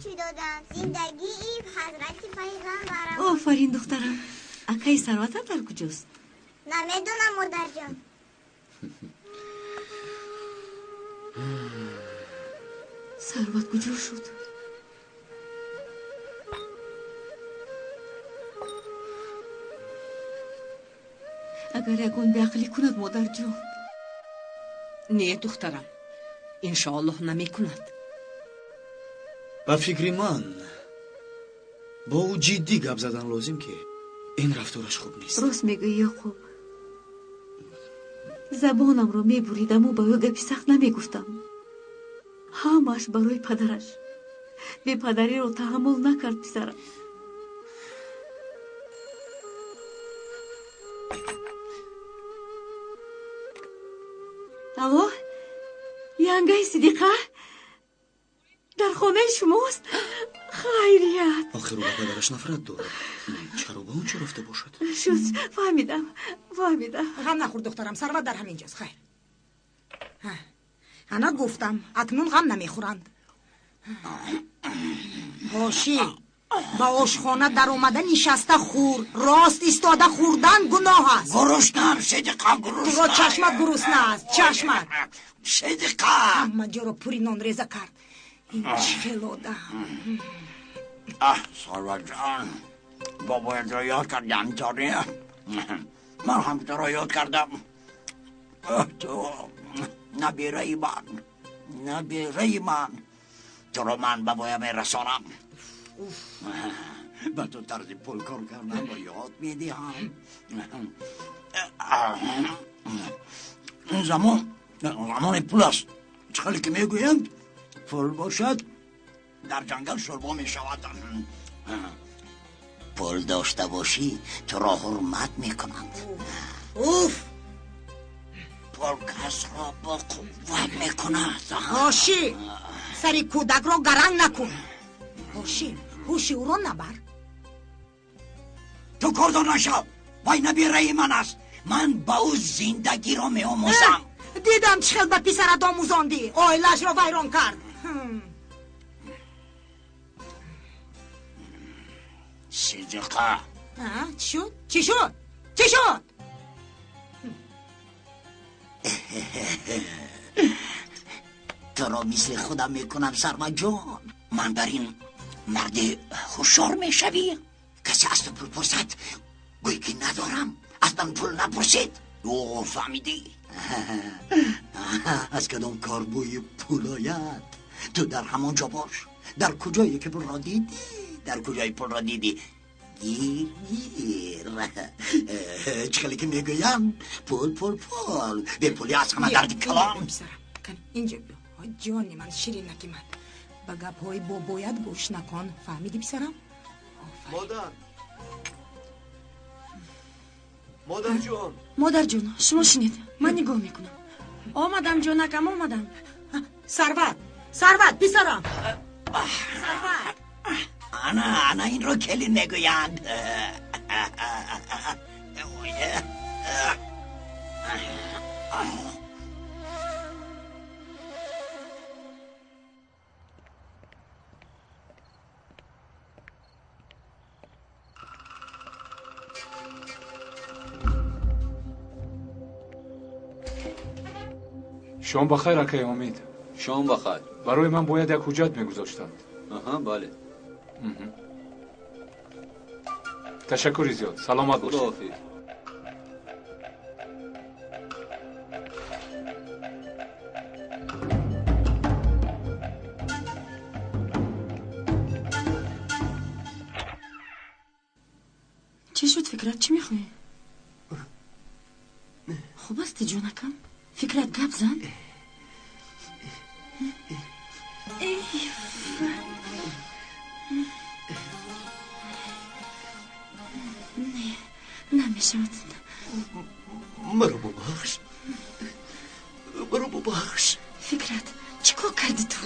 чӣ доданд? Зиндагии ҳазрати пайғамбарам. Офарин, духтарам. Акаи Сарватам дар куҷост? Намедонам, модарҷон. Сарват куҷо шуд? Агар ягон беақлӣ кунад, модарҷон. Не, духтарам, иншоаллоҳ намекунад. Ба фикри ман, бо ӯ ҷиддӣ гап задан лозим, ки ин рафтораш хуб нест. Рост мегӯӣ, Ёқуб. Забонамро мебуридаму ба ӯ гапи сахт намегуфтам. Ҳамааш барои падараш. Бепадариро таҳаммул накард писарам. Алло, янгаи Сидиқа дар хонаи шумост? Хайрият. Охир ӯ ба падараш нафрат дорад. Чаро ба он чо рафта бошад? Шуд, фаҳмидам, фаҳмидам. Ғам нахӯр, духтарам, Сарват дар ҳамин ҷост. Хайр. Ана гуфтам, акнун ғам намехӯранд. Ҳошӣ, ба ошхона даромада нишаста хӯр. Рост истода хӯрдан гуноҳ аст. Гуруснаам, Сидиқа, гурусна. Туро чашмат гурусна аст, чашмат. Сидиқа. Ҳама ҷоро пури нонреза кард. Ин чӣ хел одам? Аҳ, Сарватҷон, бобоятро ёд кардам, торӣ. Ман ҳам туро ёд кардам. Ту набираи ман, набираи ман. Туро ман ба боя мерасонам. Ба ту тарзи пул кор карданро ёд медиҳам. Ин замон замони пул аст. Чӣ хеле ки мегӯянд, пул бошад, дар ҷангал шӯрбо мешавад. Пул дошта бошӣ, туро ҳурмат мекунанд. Уф! Пул касро бо қувват мекунад. Ҳошӣ, сари кӯдакро гаранг накун. Ҳошӣ, ҳуши ӯро набар. Ту кордор нашав, вай набираи ман аст. Ман ба ӯ зиндагиро меомӯзам. Дидам чӣ хел ба писарат омӯзондӣ, оилаашро вайрон кард. Сидиқа. Чӣ шуд? Чӣ шуд? Чӣ шуд? Туро мисли худам мекунам, Сарватҷон. Ман бар ин марди ҳушёр мешавӣ. Касе аз ту пул пурсад, гӯй ки надорам. Аз ман пул напурсед. Ӯ фаҳмидӣ? Аз кадом кор бӯи пул ояд, ту дар ҳамон ҷо бош. Дар куҷое ки пулро дидӣ, дар куҷои пулро дидӣ, гир гир. Чӣ хеле ки мегӯям, пул, пул, пул. Бепулӣ аз ҳама дарди калон. Инҷо биё, ҷони ман, ширинаки ман. Ба гапҳои бобоят гӯш накун. Фаҳмидӣ, писарам? Модар, модарҷон. Модарҷон, шумо шинед, ман нигоҳ мекунам. Омадам, ҷонакам, омадам. Сарват, Сарват, писарам. Сарват. Ана, ана инро келин мегӯянд. Шом бахайр, акаи Омид. Шом бахайр. Барои ман бояд як ҳуҷҷат мегузоштанд. Аҳа, бале. Ташаккури зиёд. Саломат бошед. Худоҳофиз. Чӣ шуд, Фикрат? Чӣ мехоҳӣ? Хуб асти, ҷонакам? Фикрат, гап зан. Не, намешавад. Маро бубахш, маро бубахш. Фикрат, чӣ кор кардӣ ту?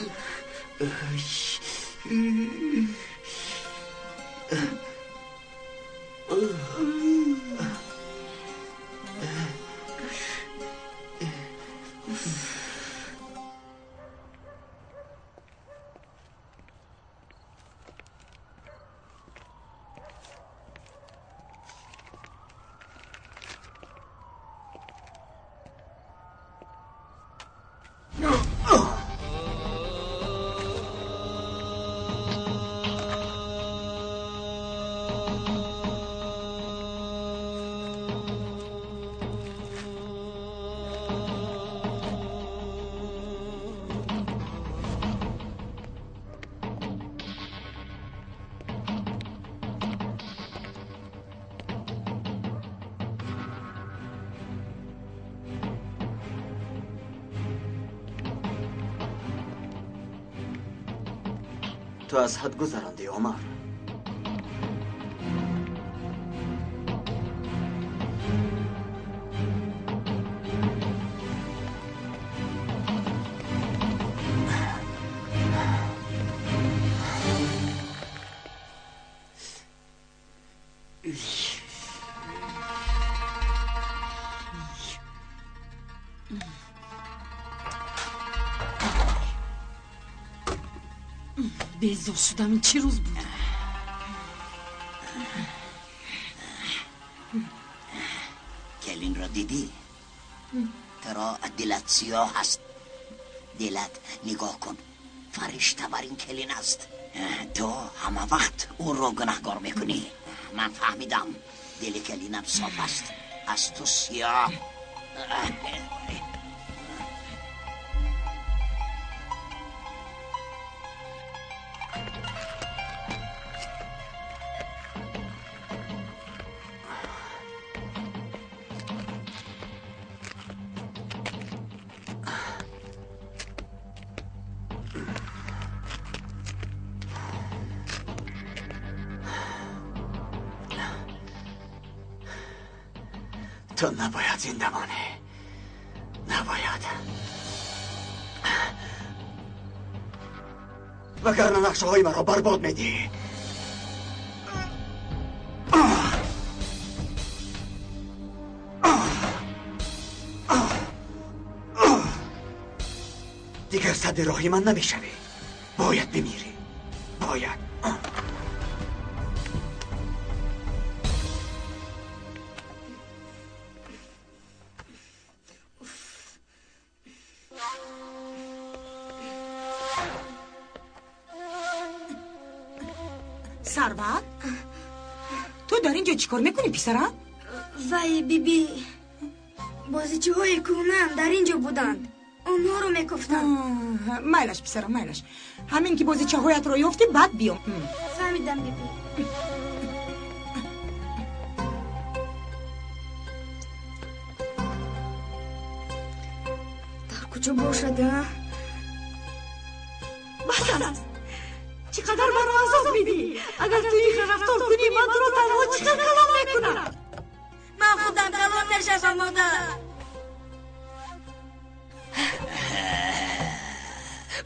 Ту аз ҳад гузарондӣ, Омар. Безор шудам, ин чӣ рӯз буд? Келинро дидӣ? Туро дилат сиёҳ аст. Дилат нигоҳ кун, фаришта бар ин келин аст. Ту ҳама вақт ӯро гунаҳгор мекунӣ. Ман фаҳмидам, дили келинам соф аст, аз ту сиёҳ. Ту набояд зинда монӣ, набояд, вагарна нақшаҳои маро барбод медиҳӣ. Дигар садди роҳи ман намешавӣ. Бояд бимирӣ, бояд. Сарват, ту дар ин ҷо чӣ кор мекунӣ, писарам? Вай, биби, бозичаҳои кӯҳнаам дар ин ҷо буданд, онҳоро мекуфтам. Майлаш, писарам, майлаш. Ҳамин ки бозичаҳоятро ёфтӣ, баъд биё. Фаҳмидам, биби. Дар куҷо бошад, а? Бас аст! Чӣ қадар маро азоб медиҳӣ? Агар ту ин хел рафтор кунӣ, ман туро танҳо чӣ хел калон мекунам? Ман худам калон мешавам, модар.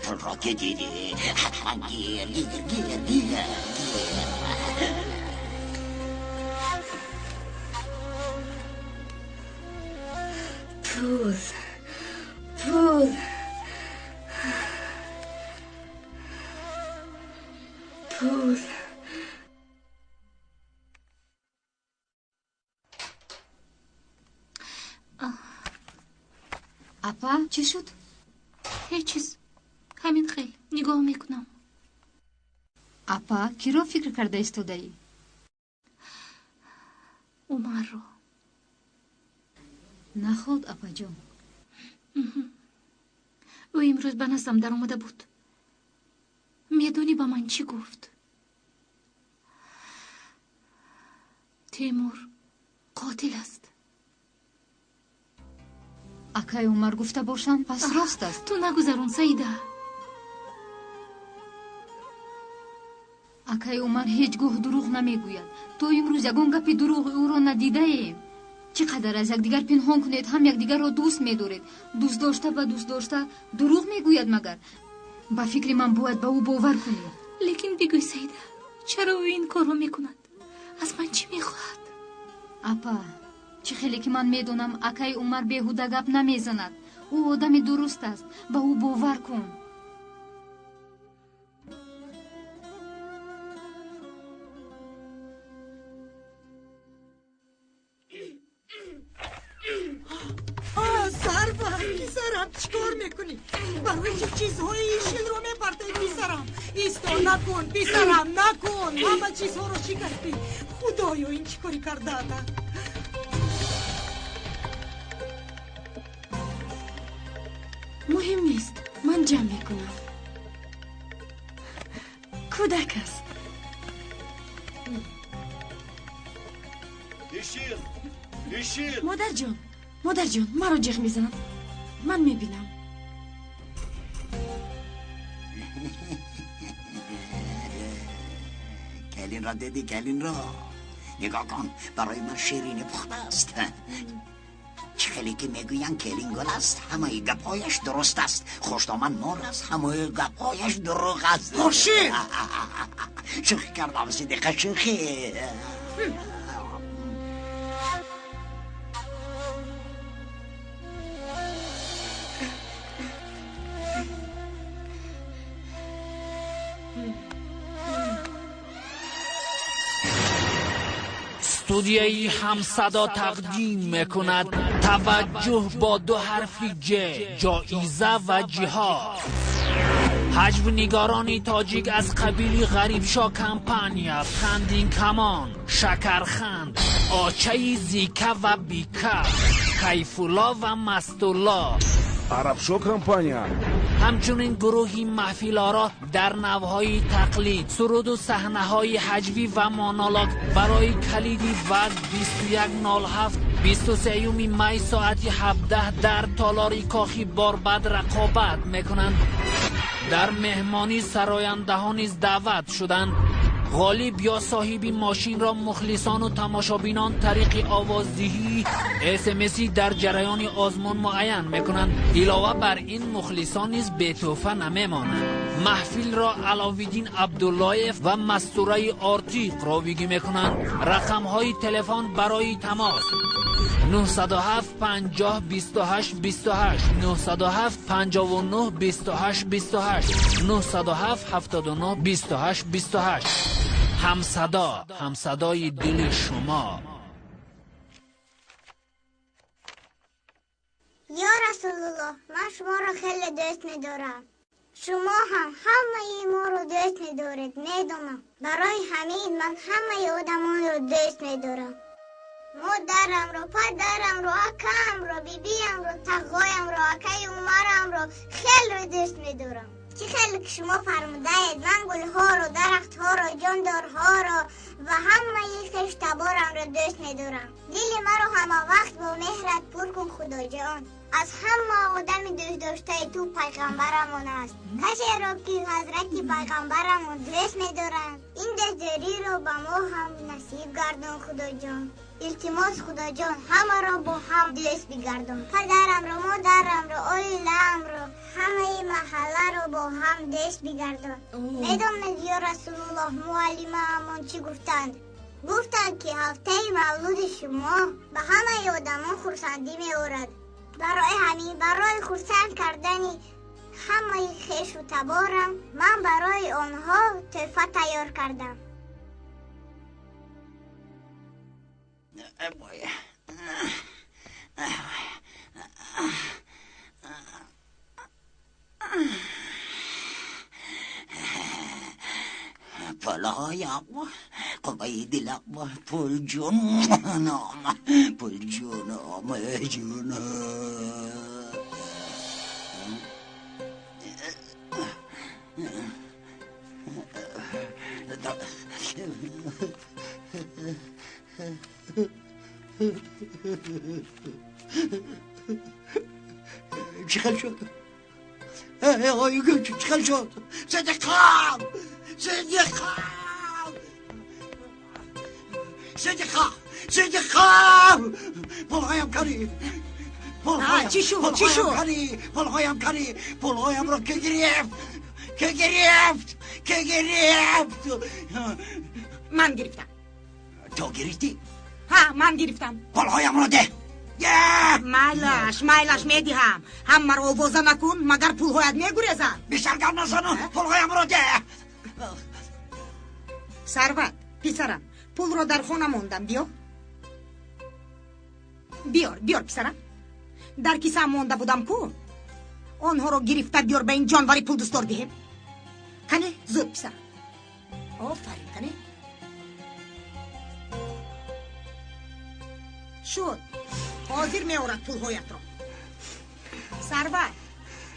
Пулро ки дидӣ, ҳатман гир, гир, гир, гир, гир. Пул, пул, пул. Апа, чӣ шуд? Ҳеҷ чиз. Ҳамин хел нигоҳ мекунам. Апа, киро фикр карда истодаӣ? Умарро. Наход, апаҷон. Ӯ имрӯз ба наздам даромада буд. Медонӣ ба ман чӣ гуфт? Темур қотил аст. Акай Умар гуфта бошанд, пас рост аст. Ту нагузарон, Саида. Акай Умар ҳеҷ гоҳ дурӯғ намегӯяд. То имрӯз ягон гапи дурӯғи ӯро надидаем. Чӣ қадар аз якдигар пинҳон кунед, ҳам якдигарро дӯст медоред. Дӯст дошта ба дӯст дошта дурӯғ мегӯяд магар? Ба фикри ман бояд ба ӯ бовар кунӣ. Лекин бигӯй, Саида, чаро ӯ ин корро мекунад? Аз ман чӣ мехоҳад? Апа, чӣ хеле ки ман медонам, акаи Умар беҳуда гап намезанад. Ӯ одами дуруст аст, ба ӯ бовар кун. Сарвар, писарам, чӣ кор мекунӣ? Барои чӣ чизҳои ишилро мепартоӣ, писарам? Исто, накун, писарам, накун! Ҳама чизҳоро шикастӣ. Худоё, ин чӣ корӣ кардаата? Муҳим нест, ман ҷамъ мекунам. Кӯдак аст. Ишил! Ишил! Модарҷон, модарҷон, маро ҷиғ мезананд. Ман мебинам. Келинро дидӣ, келинро? Нигоҳ кун, барои ман ширинӣ пухтааст. Чӣ хеле ки мегӯянд, келин гул аст, ҳамаи гапҳояш дуруст аст. Хушдоман мор аст, ҳамаи гапҳояш дурӯғ аст. Хуршед! Шӯхӣ кардам, Сидиқа, шӯхӣ. Студияи Ҳамсадо тақдим мекунад таваҷҷӯҳ бо ду ҳарфи ҷ, ҷоиза ва ҷиҳод. Ҳаҷвнигарони тоҷик аз қабили Ғарибшо компания, Пандинкамон, Шакарханд, Очаи Зика ва Бика, Кайфулло ва Мастулло, Арабшо компания, ҳамчунин гурӯҳи маҳфилоро дар навъҳои тақлид, суруду саҳнаҳои ҳаҷвӣ ва монолог барои калиди вазн 2107 23 май соати 17 дар толори Кохи Борбад рақобат мекунанд. Дар меҳмонӣ сарояндаҳо низ даъват шуданд. Ғолиб ё соҳиби мошинро мухлисону тамошобинон тариқи овоздиҳии смси дар ҷараёни озмун муайян мекунанд. Илова бар ин, мухлисон низ бетӯҳфа намемонанд. Маҳфилро Аловиддин Абдуллоев ва Мастураи Ортиқ ровигӣ мекунанд. Рақамҳои телефон барои тамос 907 50 28 28, 907 59 28 28, 907 79 28 28. Ҳамсадо, ҳамсадои дили шумо. Ё Расулуллоҳ, ман шуморо хеле дӯст медорам. Шумо ҳам ҳамаи моро дӯст медоред, медонам. Барои ҳамин ман ҳамаи одамонро дӯст медорам. Модарамро, падарамро, акаамро, бибиамро, тағоямро, акаи Умарамро хеле дӯст медорам. Чӣ хеле ки шумо фармудаед, ман гулҳоро, дарахтҳоро, ҷондорҳоро ва ҳамаи хештаборамро дӯст медорам. Дили маро ҳама вақт бо меҳрат пур кун, Худоҷон. Аз ҳама одами дӯстдоштаи ту пайғамбарамон аст. Касеро ки ҳазрати пайғамбарамон дӯст медоранд, ин дӯстдориро ба мо ҳам насиб гардон, Худоҷон. Илтимос, Худоҷон, ҳамаро бо ҳам дӯст бигардон. Падарамро, модарамро, оилаамро, ҳамаи маҳалларо бо ҳам дӯст бигардон. Медонед, ё Расулуллоҳ, муаллимаамон чӣ гуфтанд? Гуфтанд, ки ҳафтаи мавлуди шумо ба ҳамаи одамон хурсандӣ меорад. Барои ҳамин, барои хурсанд кардани ҳамаи хешу таборам, ман барои онҳо тӯҳфа тайёр кардам. Пулҳоям, қувваи дилам, пул ҷонам, пул ҷонам, ҷонам. Чӣ хел шуд? Чӣ хел шуд? Сидиқам! Сидиқам! Сидиқа! Сидиқам! Пулҳоям канӣ? Чӣ шуд? Чӣ шуд? Пулҳоям канӣ? Пулҳоямро ки гирифт? Ки гирифт? Ки гирифт? Ман гирифтам. Ту гирифтӣ? Ҳа, ман гирифтам. Пулҳоямро деҳ. Майлаш, майлаш, медиҳам. Ҳамаро овоза накун, магар пулҳоят мегурезанд. Бисёр гап назану, пулҳоямро деҳ. Сарват, писарам, пулро дар хона мондам, биё. Биёр, биёр, писарам. Дар кисаам монда будам ку. Онҳоро гирифта биёр, ба ин ҷонвари пулдӯстдор диҳем. Кане, зуд, писарам. Офарин, кане. Шуд. Ҳозир меорад пулҳоятро. Сарват,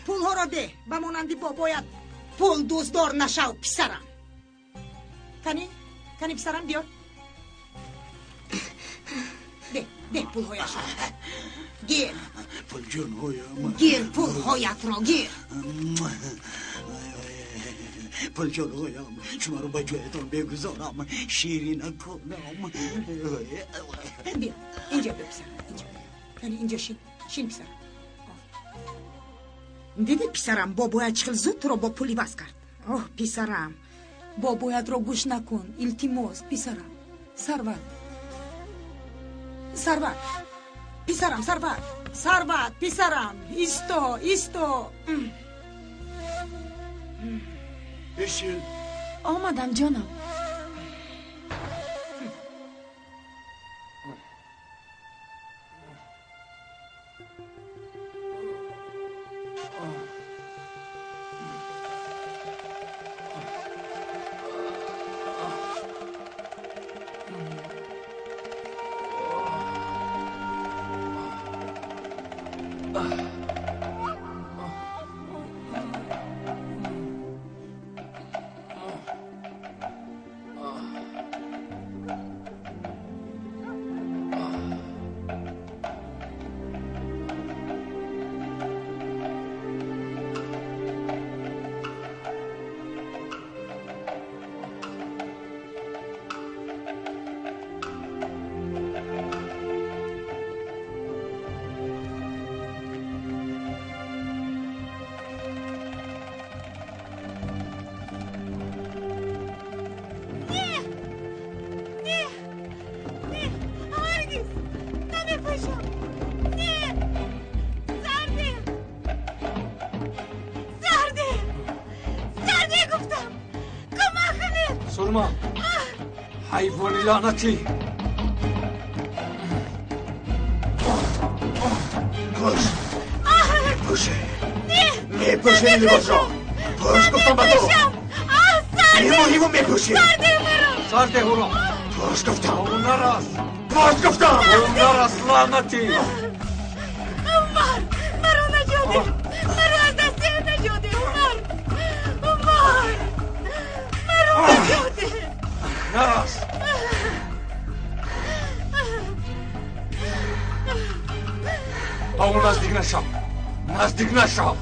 пулҳоро деҳ, ба монанди бобоят пул дӯстдор нашав, писарам. Кани, кани, писарам, биёр. Деҳ, деҳ пулҳояшро. Гир. Пулҷонҳоям. Гир пулҳоятро, гир. Пулҷонҳоям, шуморо ба ҷоятон бегузорам, ширина кунам. Биё, инҷо биё писарам, инҷо. Яъне инҷо шин, шин писарам. Дидӣ писарам, бобоят чӣ хел зуд туро бо пул иваз кард. Оҳ, писарам, бобоятро гӯш накун, илтимос, писарам. Сарват. Сарват. Писарам, Сарват. Сарват, писарам, исто, исто. Ишил. Омадам, ҷонам. Ҳайвони лаънатӣ! Пӯш! Мепӯшӣ! Мепӯшӣ либосро! Пӯш гуфтам ба ту! Мемониву мепӯшӣ! Сарде ӯро! Пӯш гуфтам! Ӯ нарас! Пӯш гуфтам! Ӯ нарас, лаънатӣ! Умар! Маро наҷот деҳ! Маро аз дасти ӯ наҷот деҳ, Умар! Умар! Маро наҷот деҳ! Нарас! Ба ӯ наздик нашав! Наздик нашав!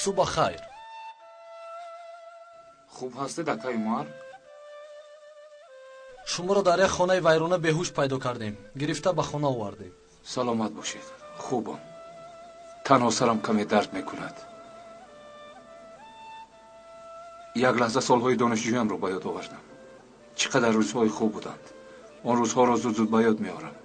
Субҳ хайр. Хуб ҳастед, акай Умар? Шуморо дар як хонаи вайрона беҳуш пайдо кардем, гирифта ба хона овардем. Саломат бошед. Хубам. Танҳо сарам каме дард мекунад. Як лаҳза солҳои донишҷӯямро ба ёд овардам. Чӣ қадар рӯзҳои хуб буданд. Он рӯзҳоро зуд-зуд ба ёд меорам.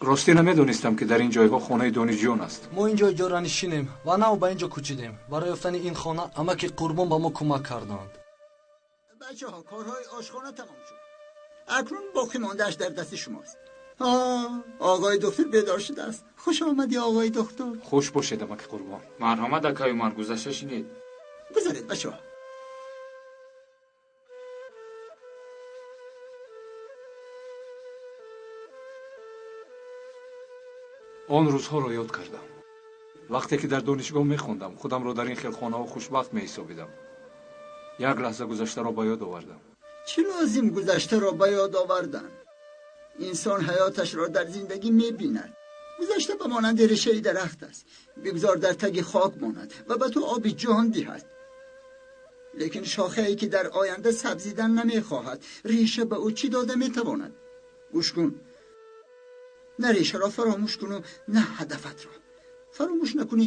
Ростӣ намедонистам, ки дар ин ҷойҳо хонаи донишҷӯён аст. Мо ин ҷо иҷоранишинем ва нав ба ин ҷо кӯчидем. Барои ёфтани ин хона амаки Қурбон ба мо кӯмак карданд. Бачаҳо, корҳои ошхона тамом шуд. Акнун боқӣ мондааш дар дасти шумост. Оғои доктор бедор шудааст. Хуш омадӣ, оғои доктор. Хуш бошед, амаки Қурбон. Марҳамат, акай Умар, гузашта шинед. Гузаред, бачаҳо. Он рӯзҳоро ёд кардам. Вақте ки дар донишгоҳ мехондам, худамро дар ин хел хонаҳо хушбахт меҳисобидам. Як лаҳза гузаштаро ба ёд овардам. Чӣ лозим гузаштаро ба ёд овардан? Инсон ҳаёташро дар зиндагӣ мебинад. Гузашта ба монанди решаи дарахт аст. Бигзор дар таги хок монад ва ба ту оби ҷон диҳад. Лекин шохае ки дар оянда сабзидан намехоҳад, реша ба ӯ чӣ дода метавонад? Гӯш кун. На решаро фаромӯш куну, на ҳадафатро. Фаромӯш накунӣ,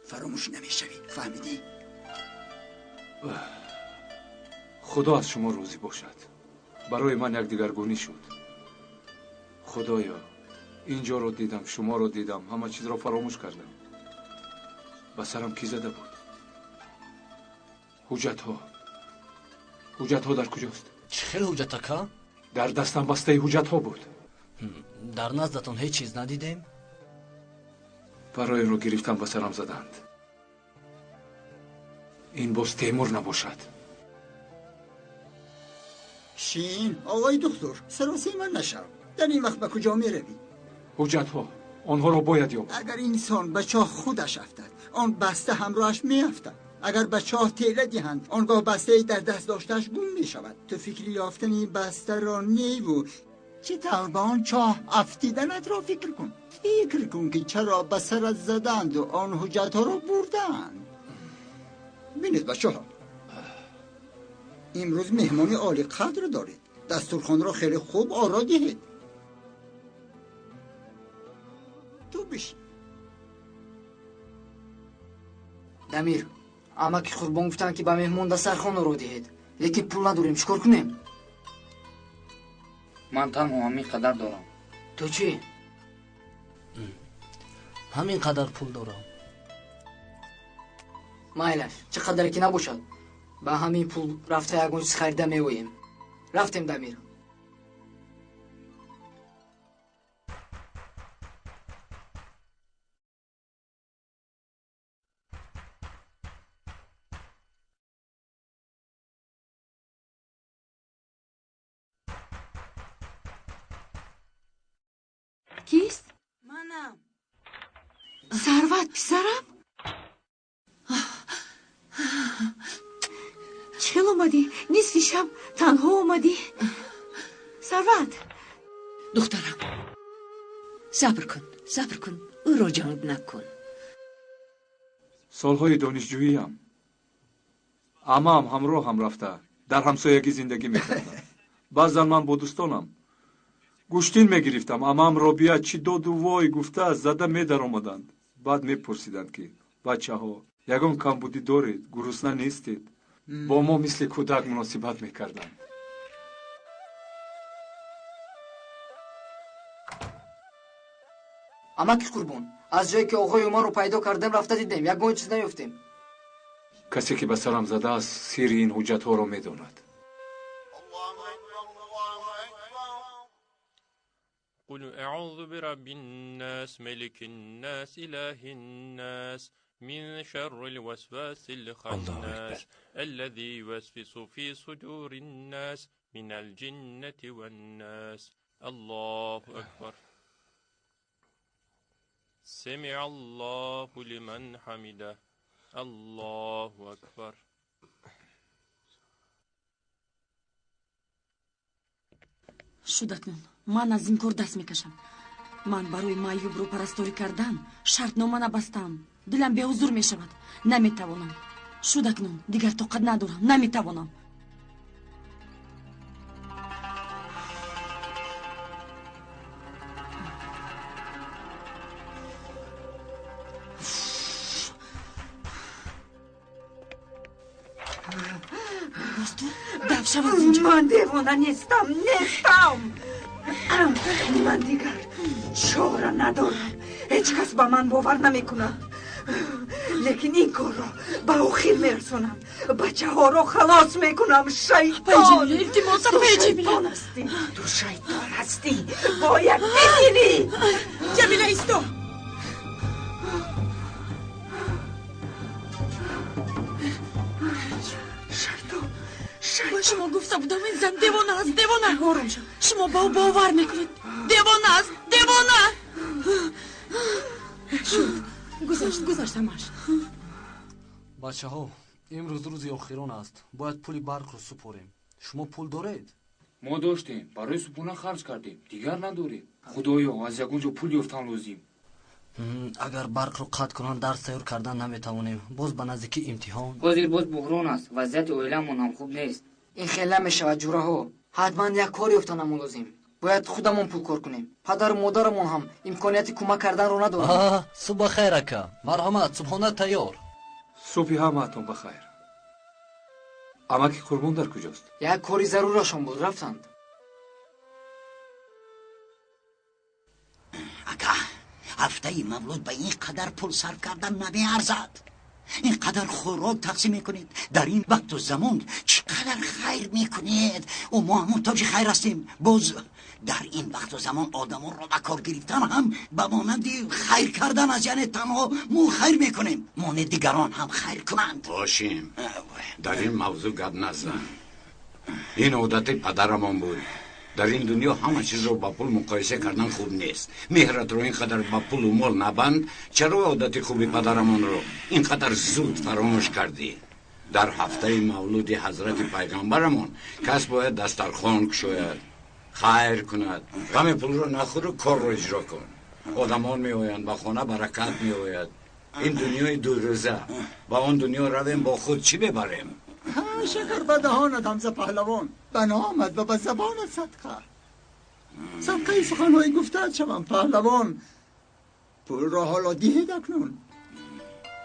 фаромӯш намешавӣ. Фаҳмидӣ? Худо аз шумо розӣ бошад. Барои ман як дигаргунӣ шуд. Худоё, ин ҷоро дидам, шуморо дидам, ҳама чизро фаромӯш кардам. Ба сарам кӣ зада буд? Ҳуҷҷатҳо. Ҳуҷҷатҳо дар куҷост? Чӣ хел ҳуҷҷат, ака? Дар дастам бастаи ҳуҷҷатҳо буд. Дар наздатон ҳеҷ чиз надидем? Барои ро гирифтан ба сарам заданд. Ин боз Темур набошад. Шин, оғои доктор, саросема нашав. Дар ин вақт ба куҷо меравӣ? Ҳуҷҷатҳо, онҳоро бояд ёб. Агар инсон ба чоҳ худаш афтад, он баста ҳамроҳаш меафтад. Агар ба чоҳ тела диҳанд, он гоҳ бастаи дар даст доштааш гум мешавад. Ту фикри ёфтани бастаро неву чӣ тавр ба он чоҳ афтиданатро фикр кун. Фикр кун ки чаро ба сарат заданду он ҳуҷҷатҳоро бурданд. Бинед бачаҳо, имрӯз меҳмони олиқадр доред. Дастурхонро хеле хуб оро диҳед. Ту бишин. Дамир, амаки Қурбон гуфтанд, ки ба меҳмон дастархон оро диҳед, лекин пул надорем. Чӣ кор кунем? Ман танҳо ҳамин қадар дорам. Ту чӣ? Ҳамин қадар пул дорам. Майлаш, чӣ қадаре ки набошад, ба ҳамин пул рафта ягон чиз харида меоем. Рафтем, Дамир. Кист? Манам. Сарват, писарам? Чӣ хел омадӣ? Нисфи шаб танҳо омадӣ? Сарват! Духтарам, сабр кун, сабр кун, ӯро ҷанг накун. Солҳои донишҷӯиям амаам ҳамроҳам рафта дар ҳамсоягӣ зиндагӣ мекардам. Баъзан ман бо дӯстонам гӯштин мегирифтам. Амаам Робия чӣ доду вой гуфта зада медаромаданд. Баъд мепурсиданд, ки бачаҳо, ягон камбудӣ доред, гурусна нестед? Бо мо мисли кӯдак муносибат мекарданд. Амаки Қурбон, аз ҷое ки оғои Умарро пайдо кардем рафта дидем, ягон чиз наёфтем. Касе ки ба сарам задааст, сирри ин ҳуҷҷатҳоро медонад. قل أعوذ برب الناس ملك الناس إله الناس من شر الوسواس الخناس الذي يوسوس في صدور الناس من الجنة والناس. الله أكبر. سمع الله لمن حمده. الله أكبر. Шуд акнун. Ман аз ин кор даст мекашам. Ман барои маъюбро парасторӣ кардан шартнома набастам. Дилам беҳузур мешавад. Наметавонам. Шуд акнун, дигар тоқат надорам. Наметавонам. Ман девона нестам, нестам. Ман дигар чора надорам. Ҳеҷ кас ба ман бовар намекунад. Лекин ин корро ба охир мерасонам. Бачаҳоро халос мекунам. Шайтон! Илтимос, Ту шайтон ҳастӣ. Ту шайтон ҳастӣ. Бояд бимирӣ. Ҷамила, исто! Шайтон! Ба шумо гуфта будам, ин зан девона аст, девона. Ором шав. Шумо ба ӯ бовар мекунед. Девона аст, девона. Шуд, гузашт, гузашт ҳамаш. Бачаҳо, имрӯз рӯзи охирон аст. Бояд пули барқро супорем. Шумо пул доред? Мо доштем, барои субҳона харҷ кардем, дигар надорем. Худоё, аз ягон ҷо пул ёфтан лозим. Агар барқро қатъ кунанд, дарс тайёр кардан наметавонем. Боз ба наздикӣ имтиҳон. Ҳозир боз буҳрон аст, вазъияти оиламон ҳам хуб нест. Ин хел намешавад, ҷураҳо. Ҳатман як кор ёфтанамон лозим. Бояд худамон пул кор кунем. Падару модарамон ҳам имконияти кӯмак карданро надоранд. Субҳ бахайр, ака. Марҳамат, субҳона тайёр. Субҳи ҳамаатон бахайр. Амаки Қурбон дар куҷост? Як кори зарурашон буд, рафтанд. Ака, ҳафтаи мавлуд ба ин қадар пул сарф кардан намеарзад. Ин қадар хӯрок тақсим мекунед. Дар ин вақту замон чӣ Қадар хайр мекунед, мо ҳам муҳтоҷи хайр ҳастем. Боз дар ин вақту замон одамонро ба кор гирифтан ҳам ба монанди хайр кардан аст. Яъне танҳо мо хайр мекунем, моне дигарон ҳам хайр кунанд. Ҳошим, дар ин мавзӯъ гап назан. Ин одати падарамон буд. Дар ин дунё ҳама чизро ба пул муқоиса кардан хуб нест. Меҳратро ин қадар ба пулу мол набанд. Чаро одати хуби падарамонро ин қадар зуд фаромӯш кардӣ? Дар ҳафтаи мавлуди ҳазрати пайғамбарамон кас бояд дастархон кушояд, хайр кунад. Ғами пулро нахӯру корро иҷро кун. Одамон меоянд, ба хона баракат меояд. Ин дунёи дурӯза, ба он дунё равем, бо худ чӣ мебарем? Шакар ба даҳонат, Ҳамза паҳлавон, ба номат ва ба забонат садқа. Садқаи суханҳои гуфтаат шавам, паҳлавон. Пулро ҳоло диҳед акнун.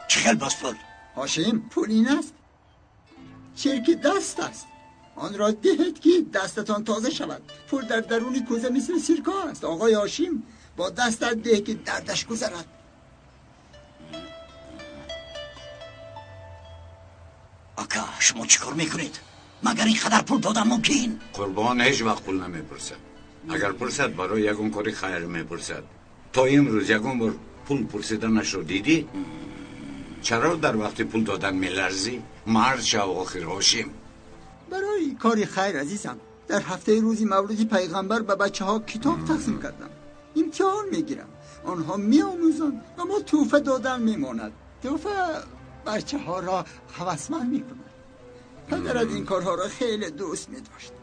Чӣ хел боз пул? Ҳошим, пул ин аст, чирки даст аст. Онро диҳед ки дастатон тоза шавад. Пул дар даруни кӯза мисли сирко аст. Оғои Ҳошим, бо дастат деҳ ки дардаш гузарад. Ака, шумо чӣ кор мекунед? Магар ин қадар пул додан мумкин? Қурбон ҳеҷ вақт пул намепурсад. Агар пурсад, барои ягон кори хайр мепурсад. То имрӯз ягон бор пул пурсиданашро дидӣ? Чаро дар вақти пул додан меларзӣ? Мард шав охир, Ҳошим. Барои кори хайр, азизам. Дар ҳафтаи рӯзи мавлуди пайғамбар ба бачаҳо китоб тақсим кардам. Имтиҳон мегирам, онҳо меомӯзанд ва мо тӯҳфа додан мемонад. Тӯҳфа бачаҳоро ҳавасманд мекунад. Падарат ин корҳоро хеле дӯст медошт.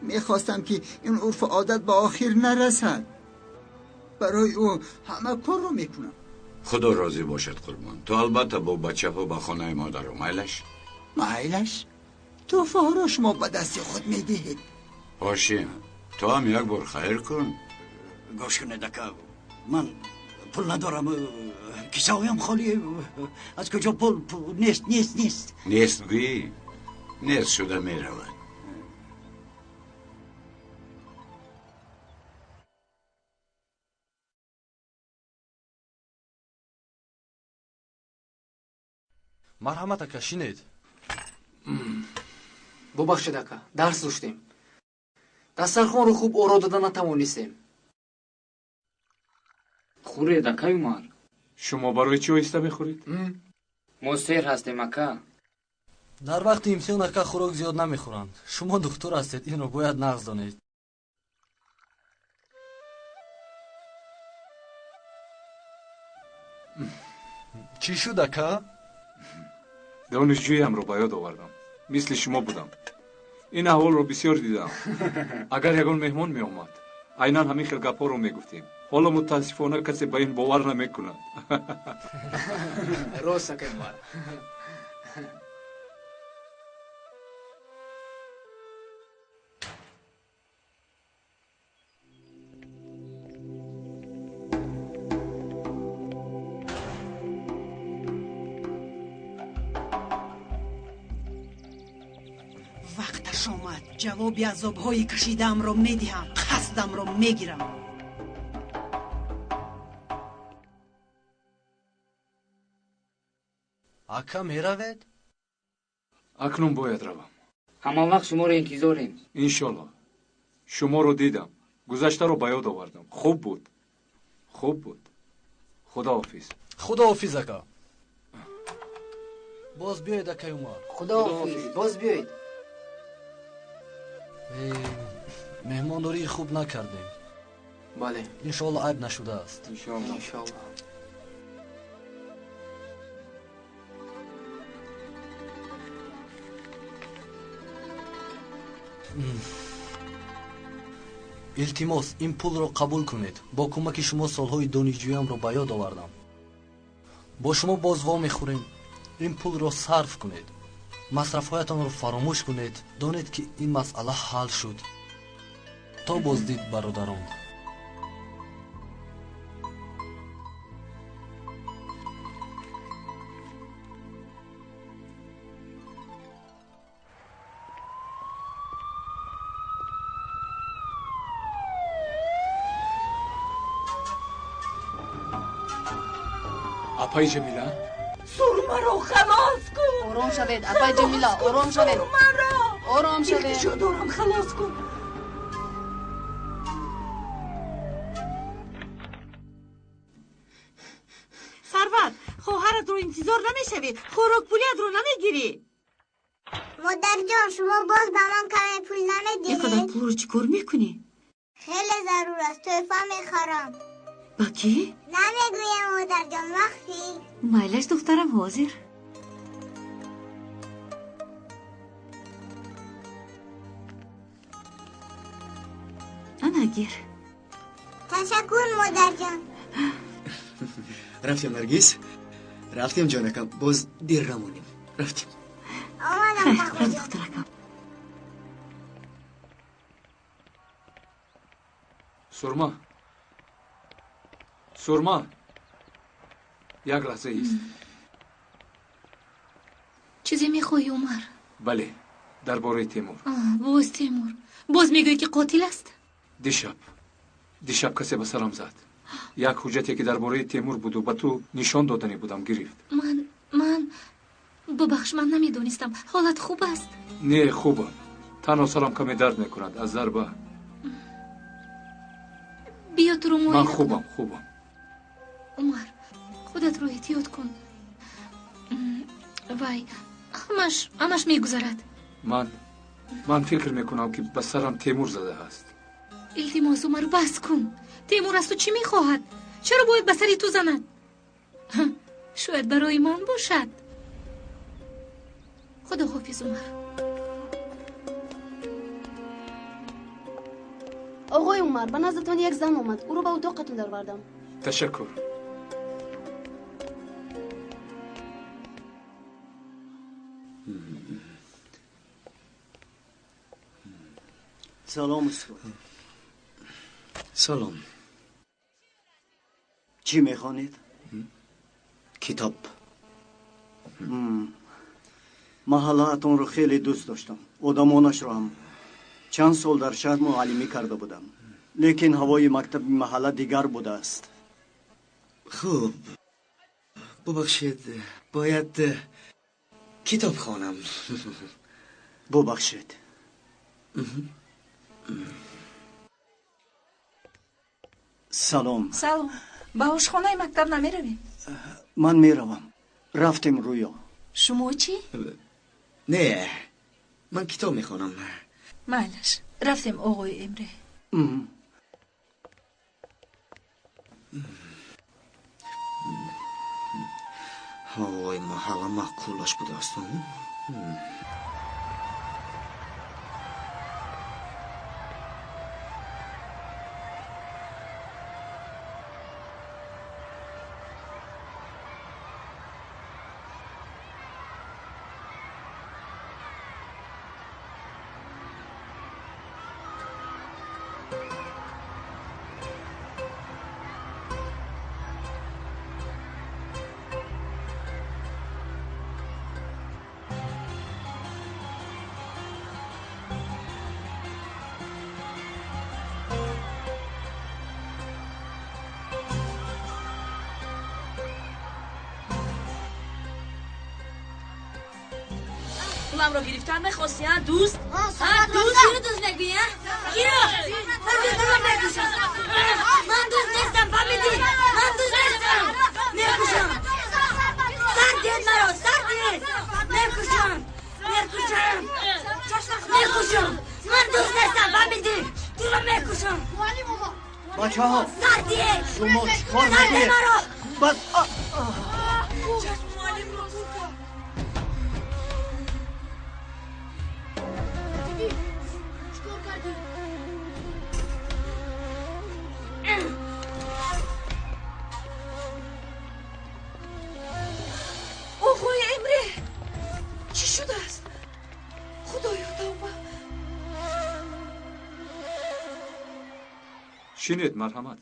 Мехостам ки ин урфу одат ба охир нарасад. Барои ӯ ҳама корро мекунам. Худо розӣ бошад, қурбон. Ту албатта бо бачаҳо ба хонаи модаро майлаш? Майлаш. Тӯҳфаҳоро шумо ба дасти худ медиҳед. Ҳошим, ту ҳам як бор хайр кун. Гӯш кунед, ака, ман пул надорам, кисаҳоям холӣ. Аз куҷо пул? Нест, нест, нест. Нест гӯӣ, нест шуда меравад. Марҳамат, ака, шинед. Бубахшед, ака, дарс доштем. Дастархонро хуб оро дода натавонистем. Хӯред, акай Умар. Шумо барои чӣ оҳиста мехӯред? Мо сер ҳастем, ака. Дар вақти имтиҳон, ака, хӯрок зиёд намехӯранд. Шумо духтур ҳастед, инро бояд нағз донед. Чӣ шуд, ака? Донишҷӯямро ба ёд овардам. Мисли шумо будам. Ин аҳволро бисёр дидам. Агар ягон меҳмон меомад, айнан ҳамин хел гапҳоро мегуфтем. Ҳоло мутаассифона касе ба ин бовар намекунад. Рост, акай Умар. Вақташ омад. Ҷавоби азобҳои кашидаамро медиҳам, қасдамро мегирам. Ака, меравед? Акнун бояд равам. Ҳама вақт шуморо интизорем. Иншолло. Шуморо дидам, гузаштаро ба ёд овардам. Хуб буд, хуб буд. Худоҳофиз. Худоҳофиз, ака. Боз биёед, акай Умар. Худоҳофиз, боз биёед. Меҳмондории хуб накардем. Бале. Иншоалло айб нашудааст. Иншоалло. Иншоалло. Илтимос, ин пулро қабул кунед. Бо кӯмаки шумо солҳои донишҷӯямро ба ёд овардам. Бо шумо боз вомехӯрем. Ин пулро сарф кунед. Масрафҳоятонро фаромӯш кунед. Донед ки ин масъала ҳал шуд. То боздид, бародарон. Апай Ҷамила, Сур маро халос кун. Ором шавед, апай Ҷамила, ором шавед. Маро. Ором шавед. Илтиҷо дорам, халос кун. Сарват, хоҳаратро интизор намешавӣ, хӯрокпулиятро намегирӣ. Модарҷон, шумо боз ба ман каме пул намедиҳед? Ин қадар пулро чӣ кор мекунӣ? Хеле зарур аст, тӯҳфа мехарам. Ба кӣ? Намегӯям, модарҷон, махфӣ. Майлаш, духтарам, ҳозир. Ана, гир. Ташаккур, модарҷон. Рафтем, Наргиз, рафтем, ҷонакам, боз дер намонем. Рафтем. Омадам, хайр, духтаракам. Сурма, Сурма, як лаҳза ист. Чизе мехоҳӣ, Умар? Бале, дар бораи Темур. Боз Темур? Боз мегӯӣ, ки қотил аст? Дишаб касе ба сарам зад. Як ҳуҷҷате, ки дар бораи Темур буду ба ту нишон доданӣ будам, гирифт. Ман бубахш, ман намедонистам. Ҳолат хуб аст? Не, хубам. Танҳо сарам каме дард мекунад аз зарба. Биё, туро муоина Ман хубам, хубам. Умар, худатро эҳтиёт кун. Вай, ҳамаш мегузарад. Ман фикр мекунам, ки ба сарам Темур задааст. Илтимос, Умар, бас кун. Темур аз ту чӣ мехоҳад? Чаро бояд ба сари ту занад? Шояд барои ман бошад. Худоҳофиз, Умар. Оғои Умар, ба наздатон як зан омад. Ӯро ба утоқатон даровардам. Ташаккур. Салом, устод. Салом. Чӣ мехонед? Китоб. Маҳаллаатонро хеле дӯст доштам, одамонашро ҳам. Чанд сол дар шаҳр муаллимӣ карда будам, лекин ҳавои мактаби маҳалла дигар будааст. Хуб, бубахшед, бояд китоб хонам. Бубахшед. Салом. Салом. Ба ошхонаи мактаб намеравӣ? Ман меравам. Рафтем, Рӯё. Шумо чӣ? Не, ман китоб мехонам. Майлаш, рафтем, оғои Эмре. Ҳавои маҳалла маъқулаш будааст. Пуламро гирифтан мехости, а, дӯст? Дӯст? Киро дӯст мегӯӣ, а? Киро? Ҳозир туро мекушам. Ман дӯст нестам, фаҳмидӣ? Ман дӯст нестам. Мекушам. Сар диҳед маро, сар диҳед. Мекушам. Мекушам. Мекушам. Ман дӯст нестам, фаҳмидӣ? Туро мекушам. Бачаҳо, Сар диҳед. шумо чӣ кор Сар диҳед мекунед? маро. Бас. Оғои Эмре, чӣ шудааст? Худоё, тавба. Шинед, марҳамат.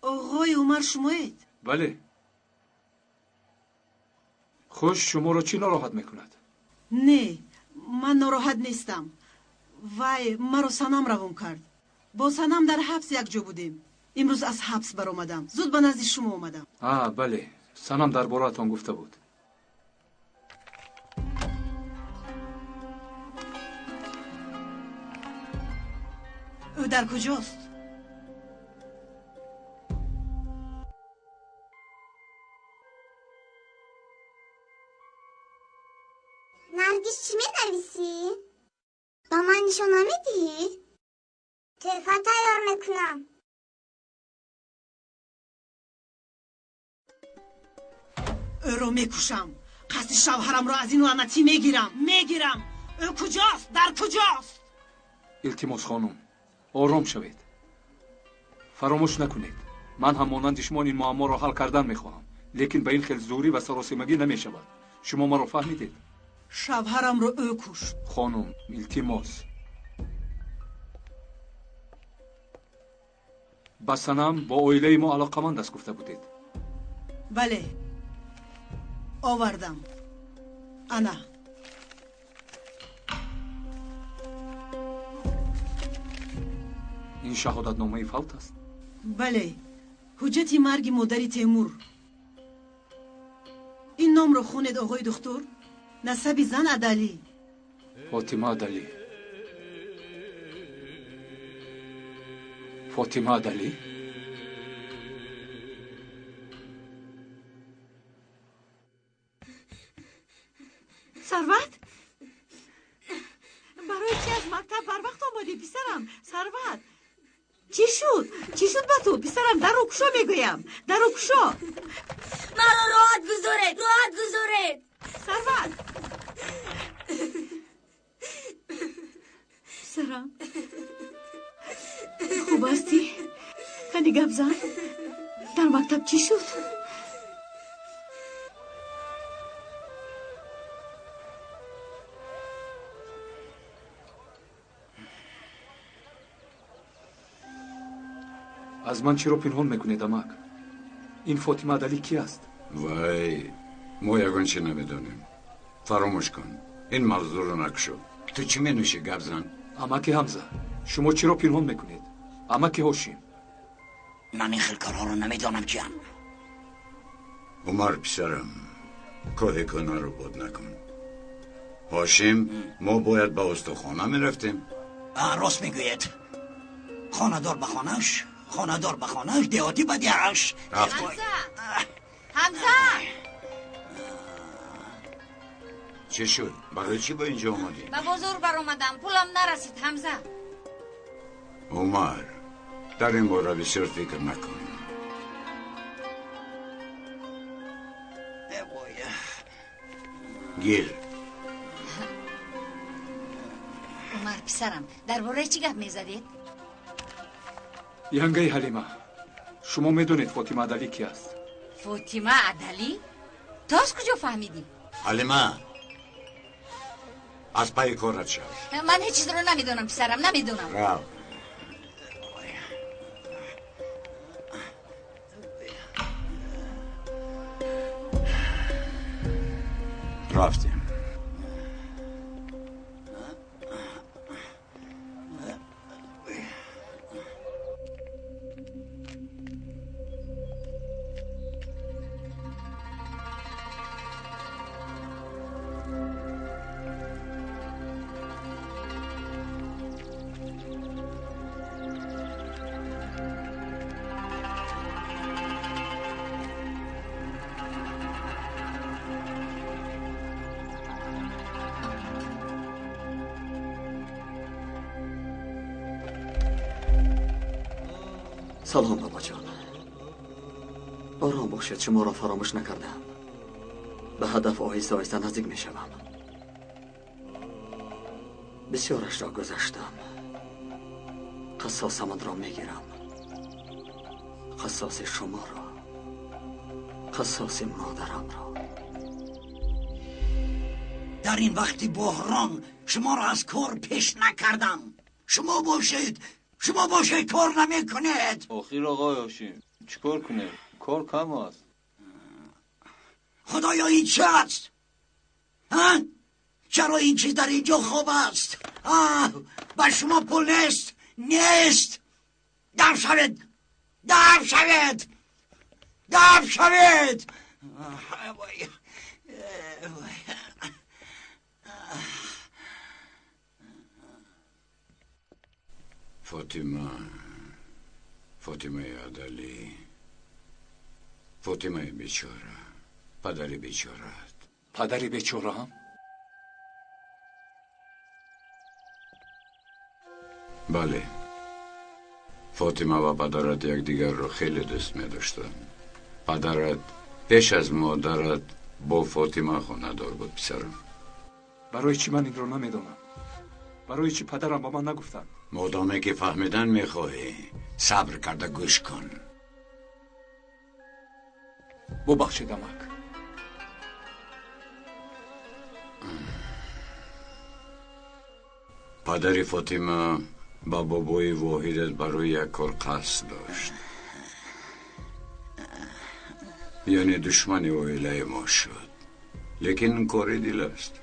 Оғои Умар шумоед? Бале. Хуш, шуморо чӣ нороҳат мекунад? Не, ман нороҳат нестам. Вай маро Санам равон кард. Бо Санам дар ҳабс якҷо будем. Имрӯз аз ҳабс баромадам. Зуд ба назди шумо омадам. Бале, Санам дар бораатон гуфта буд. Ӯ дар куҷост? Наргиз, чӣ менависӣ? Ба ман нишон намедиҳӣ? Тӯҳфа тайёр мекунам. Ӯро мекушам. Қасди шавҳарамро аз ин лаънатӣ мегирам. Мегирам. Ӯ куҷост? Дар куҷост? Илтимос, хонум, ором шавед. Фаромӯш накунед, ман ҳам монанди шумо ин муамморо ҳал кардан мехоҳам, лекин ба ин хел зӯрӣ ва саросимагӣ намешавад. Шумо маро фаҳмидед? Шавҳарамро ӯ кушт. Хонум, илтимос. Ба Санам бо оилаи мо алоқаманд аст гуфта будед. Бале, овардам. Ана. Ин шаҳодатномаи фавт аст? Бале, ҳуҷҷати марги модари Темур. Ин номро хонед, оғои духтур. Насаби зан Адалӣ. Фотима Адалӣ. Фотима Адалӣ? Сарват? Барои чи аз мактаб барвақт омадӣ, писарам? Сарват? Чӣ шуд? Чӣ шуд ба ту? Писарам, дарро кушо мегӯям. Дарро кушо. Маро роҳат гузоред, роҳат гузоред. Сарват! Писарам, хуб ҳастӣ? Кани гап зан. Дар мактаб чӣ шуд? Аз ман чиро пинҳон мекунед, амак? Ин Фотима Адалӣ ки аст? Вай, мо ягон чи намедонем. Фаромӯш кун, ин мавзӯъро накушо. Ту чӣ менӯшӣ, гап зан? Амаки Ҳамза, шумо чиро пинҳон мекунед? Амаки Ҳошим. Ман ин хел корҳоро намедонам, ҷан. Умар, писарам, коҳи кӯнаро бод накун. Ҳошим, мо бояд ба устохона мерафтем. Рост мегӯед. Хонадор ба хонааш, хонадор ба хонааш, деҳотӣ ба деҳаш. Ҳамза! Ҳамза! Чӣ шуд? Барои чӣ ба инҷо омадӣ? Ба бозор баромадам, пулам нарасид, Ҳамза. Умар, дар ин бора бисёр фикр накун. Гир. Умар, писарам, дар бораи чӣ гап мезадед? Янгаи Ҳалима, шумо медонед Фотима Адалӣ ки аст? Фотима Адалӣ? Ту аз куҷо фаҳмидӣ? Ҳалима, аз пайи корат шав. Ман ҳеҷ чизро намедонам, писарам, намедонам. Рав. Рафтем. Салом, бобоҷон. Ором бошед, шуморо фаромӯш накардам. Ба ҳадаф оҳиста оҳиста наздик мешавам. Бисёрашро гузаштам. Қассосамонро мегирам. Қассоси шуморо, қассоси модарамро. Дар ин вақти буҳрон шуморо аз кор пеш накардам. Шумо бошед, шумо бошед, кор намекунед. Охир, оғои Ҳошим, чӣ кор кунем? Кор кам аст. Худоё, ин чӣ аст? Чаро ин чиз дар инҷо хоб аст? Ба шумо пул нест, нест. Дар шавед, Даф шавед! Даф шавед! Фотима, Фотимаи Адалӣ, Фотимаи бечора, падари бечораат. Падари бечораам? Бале. Фотима ва падарат якдигарро хеле дӯст медоштанд. Падарат пеш аз модарат бо Фотима хонадор буд, писарам. Барои чӣ ман инро намедонам? Барои чӣ падарам ба ман нагуфтанд? Модоме ки фаҳмидан мехоҳӣ, сабр карда гӯш кун. Бубахшед, амак. Падари Фотима ба бобои воҳидат барои як кор қасд дошт. Яъне душмани оилаи мо шуд. Лекин кори дил аст.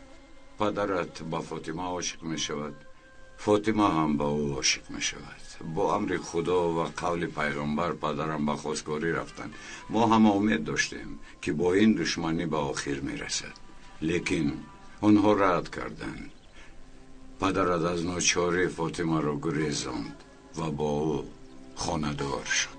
Падарат ба Фотима ошиқ мешавад, Фотима ҳам ба ӯ ошиқ мешавад. Бо амри Худо ва қавли пайғамбар падарам ба хостгорӣ рафтанд. Мо ҳама умед доштем, ки бо ин душманӣ ба охир мерасад. Лекин онҳо рад карданд. Падарат аз ночорӣ Фотимаро гурезонд ва бо ӯ хонадор шуд.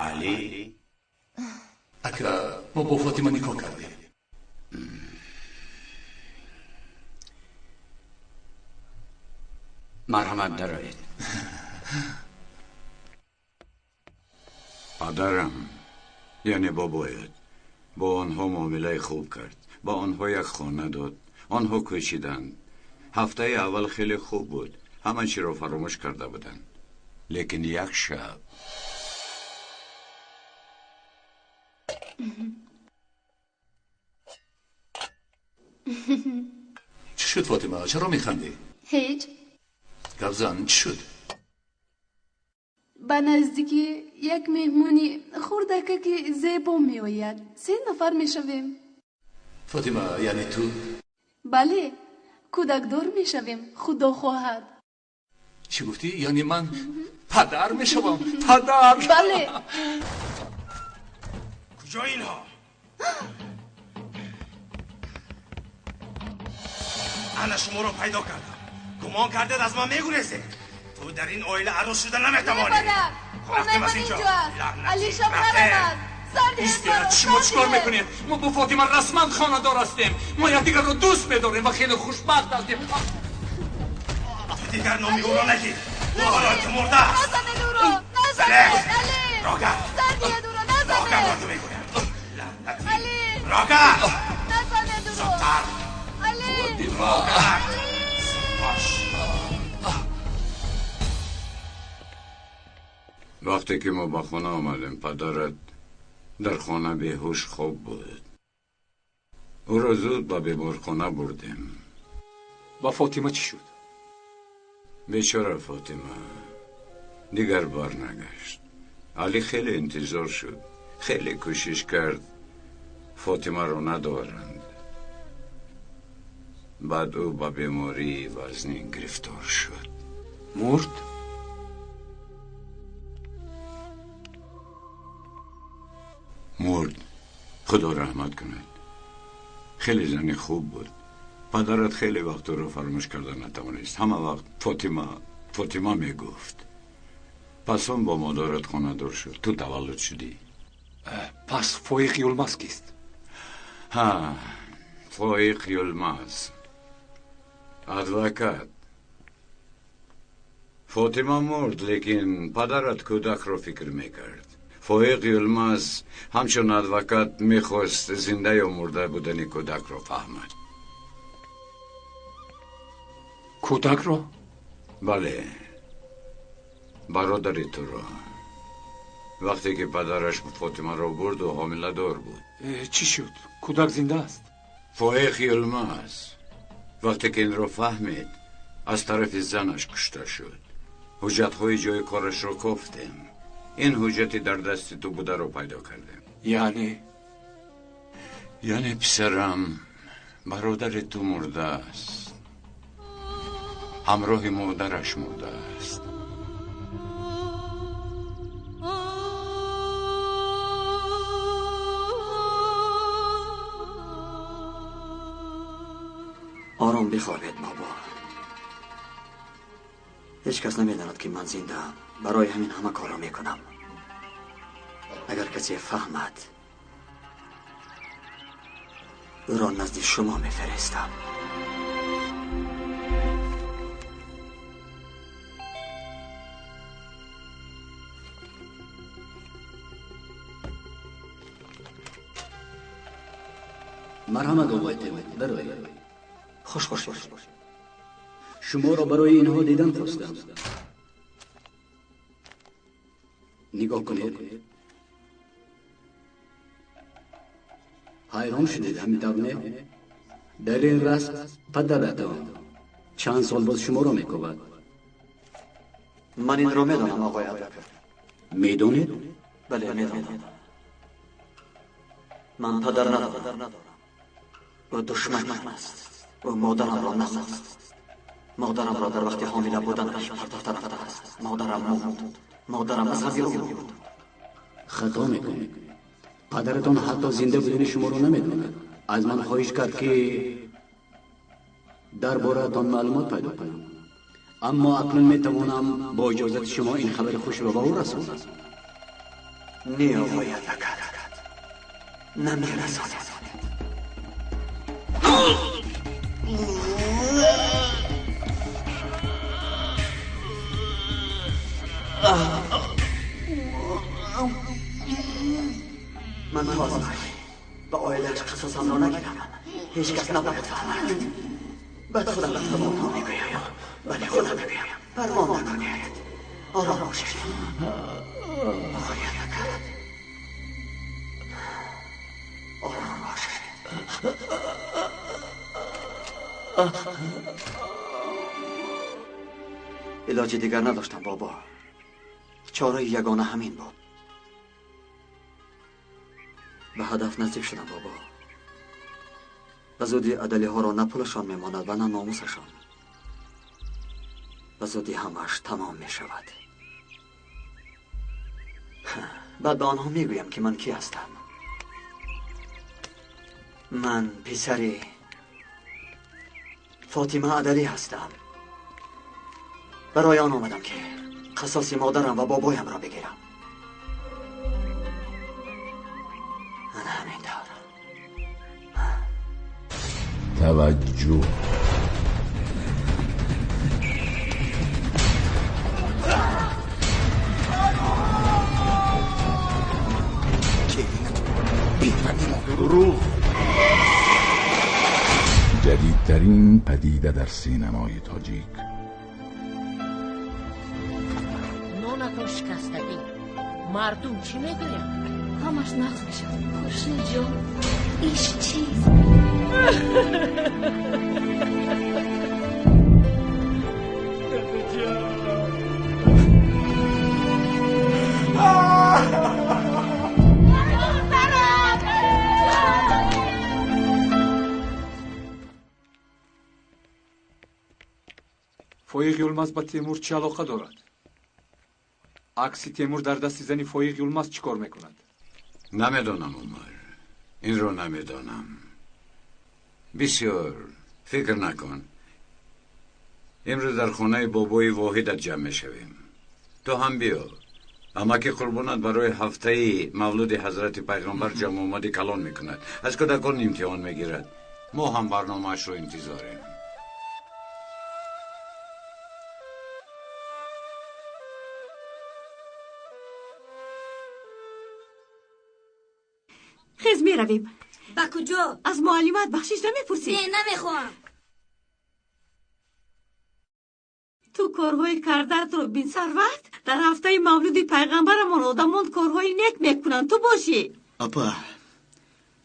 Алӣ? Ака, мо бо Фотима никоҳ кардем. Марҳамат, дароед. Падарам, яъне бобоят, бо онҳо муомилаи хуб кард. Ба онҳо як хона дод. Онҳо кӯчиданд. Ҳафтаи аввал хеле хуб буд. Ҳама чиро фаромӯш карда буданд. Лекин як шаб Чӣ шуд, Фотима? Чаро механдӣ? Ҳеҷ. Гап зан, чӣ шуд? Ба наздикӣ як меҳмони хурдакаки зебо меояд. Се нафар мешавем. Фотима, яъне ту? Бале, кӯдакдор мешавем, Худо хоҳад. Чӣ гуфтӣ? Яъне ман падар мешавам? Падар! Бале. Куҷо инҳо? Ана шуморо пайдо кардам. Гумон кардед аз ман мегурезед. Ту дар ин оила арӯс шуда наметавонӣ. Падар, хонаи ман инҷо аст. Али шавҳарам аст. Сар диҳед маро, Шумо чӣ кор сар диҳед. мекунед? Мо бо Фотима расман хонадор ҳастем. Мо якдигарро дӯст медорем ва хеле хушбахт ҳастем. Ту дигар номи ӯро нагир. Ӯ барои ту мурда аст. Назанед ӯро, назанед, Али. Рогард! Сар диҳед ӯро, Рогард, назанед. ба ту мегӯям. Лаънатӣ. Али. Рогард! Назанед ӯро. Зудтар. Али. Рогард! Бош. Вақте ки мо ба хона омадем, падарат дар хона беҳуш хоб буд. Ӯро зуд ба беморхона бурдем. Ба Фотима чӣ шуд? Бечора Фотима дигар барнагашт. Алӣ хеле интизор шуд, хеле кӯшиш кард, Фотимаро надоранд. Баъд ӯ ба бемории вазнин гирифтор шуд. Мурд? Мурд. Худо раҳмат кунад. Хеле зани хуб буд. Падарат хеле вақт ӯро фаромӯш карда натавонист. Ҳама вақт Фотима, Фотима мегуфт. Пас он бо модарат хонадор шуд. Ту таваллуд шудӣ. Пас Фоиқ Юлмаз кист? Ҳа, Фоиқ Юлмаз. Адвокат. Фотима мурд, лекин падарат кӯдакро фикр мекард. Фоиқ Юлмаз ҳамчун адвокат мехост зинда ё мурда будани кӯдакро фаҳмад. Кӯдакро? Бале, бародари туро. Вақте ки падараш Фотимаро бурд, ӯ ҳомиладор буд. Чӣ шуд? Кӯдак зинда аст? Фоиқ Юлмаз вақте ки инро фаҳмид, аз тарафи занаш кушта шуд. Ҳуҷҷатҳои ҷои корашро кофтем. Ин ҳуҷҷати дар дасти ту бударо пайдо кардем. Яъне? Яъне писарам, бародари ту мурдааст. Ҳамроҳи модараш мурдааст. Ором бихобед, бобо. Ҳеҷ кас намедонад, ки ман зиндаам. Барои ҳамин ҳама корро мекунам. Агар касе фаҳмад, ӯро назди шумо мефиристам. Марҳамат, оқои Темур, дароед. Хуш бошед. Шуморо барои инҳо дидан хостам. Нигоҳ кунед. Ҳайрон шудед, ҳамин тавр не? Дар ин расм падаратон чанд сол боз шуморо мекӯбад. Ман инро медонам, оқои адвокат. Медонед? Бале, медонам. Ман падар надорам. Ӯ душмани ман аст. Ӯ модарамро нахост. Модарамро дар вақти ҳомила буданаш партофта рафтааст. Модарам мурд. Модарам аз ғами ӯ мурд. Хато мекунед. Падаратон ҳатто зинда будани шуморо намедонад. Аз ман хоҳиш кард, ки дар бораатон маълумот пайдо кунам. Аммо акнун метавонам бо иҷозати шумо ин хабари хушро ба ӯ расонам. Не, оқои адвокат, намерасонед. Ман то аз ба оилааш қасосамро нагирам, ҳеҷ кас набояд фаҳмад. Баъд худам ба онҳо мегӯям. Бале, худам мегӯям. Парво накунед, ором бошед, оқои адвокат. Ором бошед. Илоҷи дигар надоштам, бобо. Чораи ягона ҳамин буд. Ба ҳадаф наздик шудам, бобо. Ба зудӣ адалиҳоро на пулашон мемонад ва на номусашон. Ба зудӣ ҳамааш тамом мешавад. Баъд ба онҳо мегӯям, ки ман кӣ ҳастам. Ман писари Фотима Адалӣ ҳастам. Барои он омадам, ки қасоси модарам ва бобоямро бигирам. Ана ҳамин тавр. Таваҷҷӯҳ. Дурӯғ. Ҷадидтарин падида дар синамои тоҷик. Нонатон шикастагӣ. Мардум чӣ мегӯянд? Ҳамаш нағз мешавад. Хуршидҷон, иш чист? Фоиқ Юлмаз ба Темур чӣ алоқа дорад? Акси Темур дар дасти зани Фоиқ Юлмаз чӣ кор мекунад? Намедонам, Умар. Инро намедонам. Бисёр фикр накун. Имрӯз дар хонаи бобои Воҳидат ҷамъ мешавем. Ту ҳам биё. Амаки Қурбонат барои ҳафтаи мавлуди ҳазрати пайғамбар ҷамъомади калон мекунад. Аз кӯдакон имтиҳон мегирад. Мо ҳам барномаашро интизорем. Хез, меравем. Ба куҷо? Аз муаллимат бахшиш намепурсӣ? Не, намехоҳам. Ту корҳои кардаатро бин, Сарват. Дар ҳафтаи мавлуди пайғамбарамон одамон корҳои нек мекунанд. Ту бошӣ. Апа,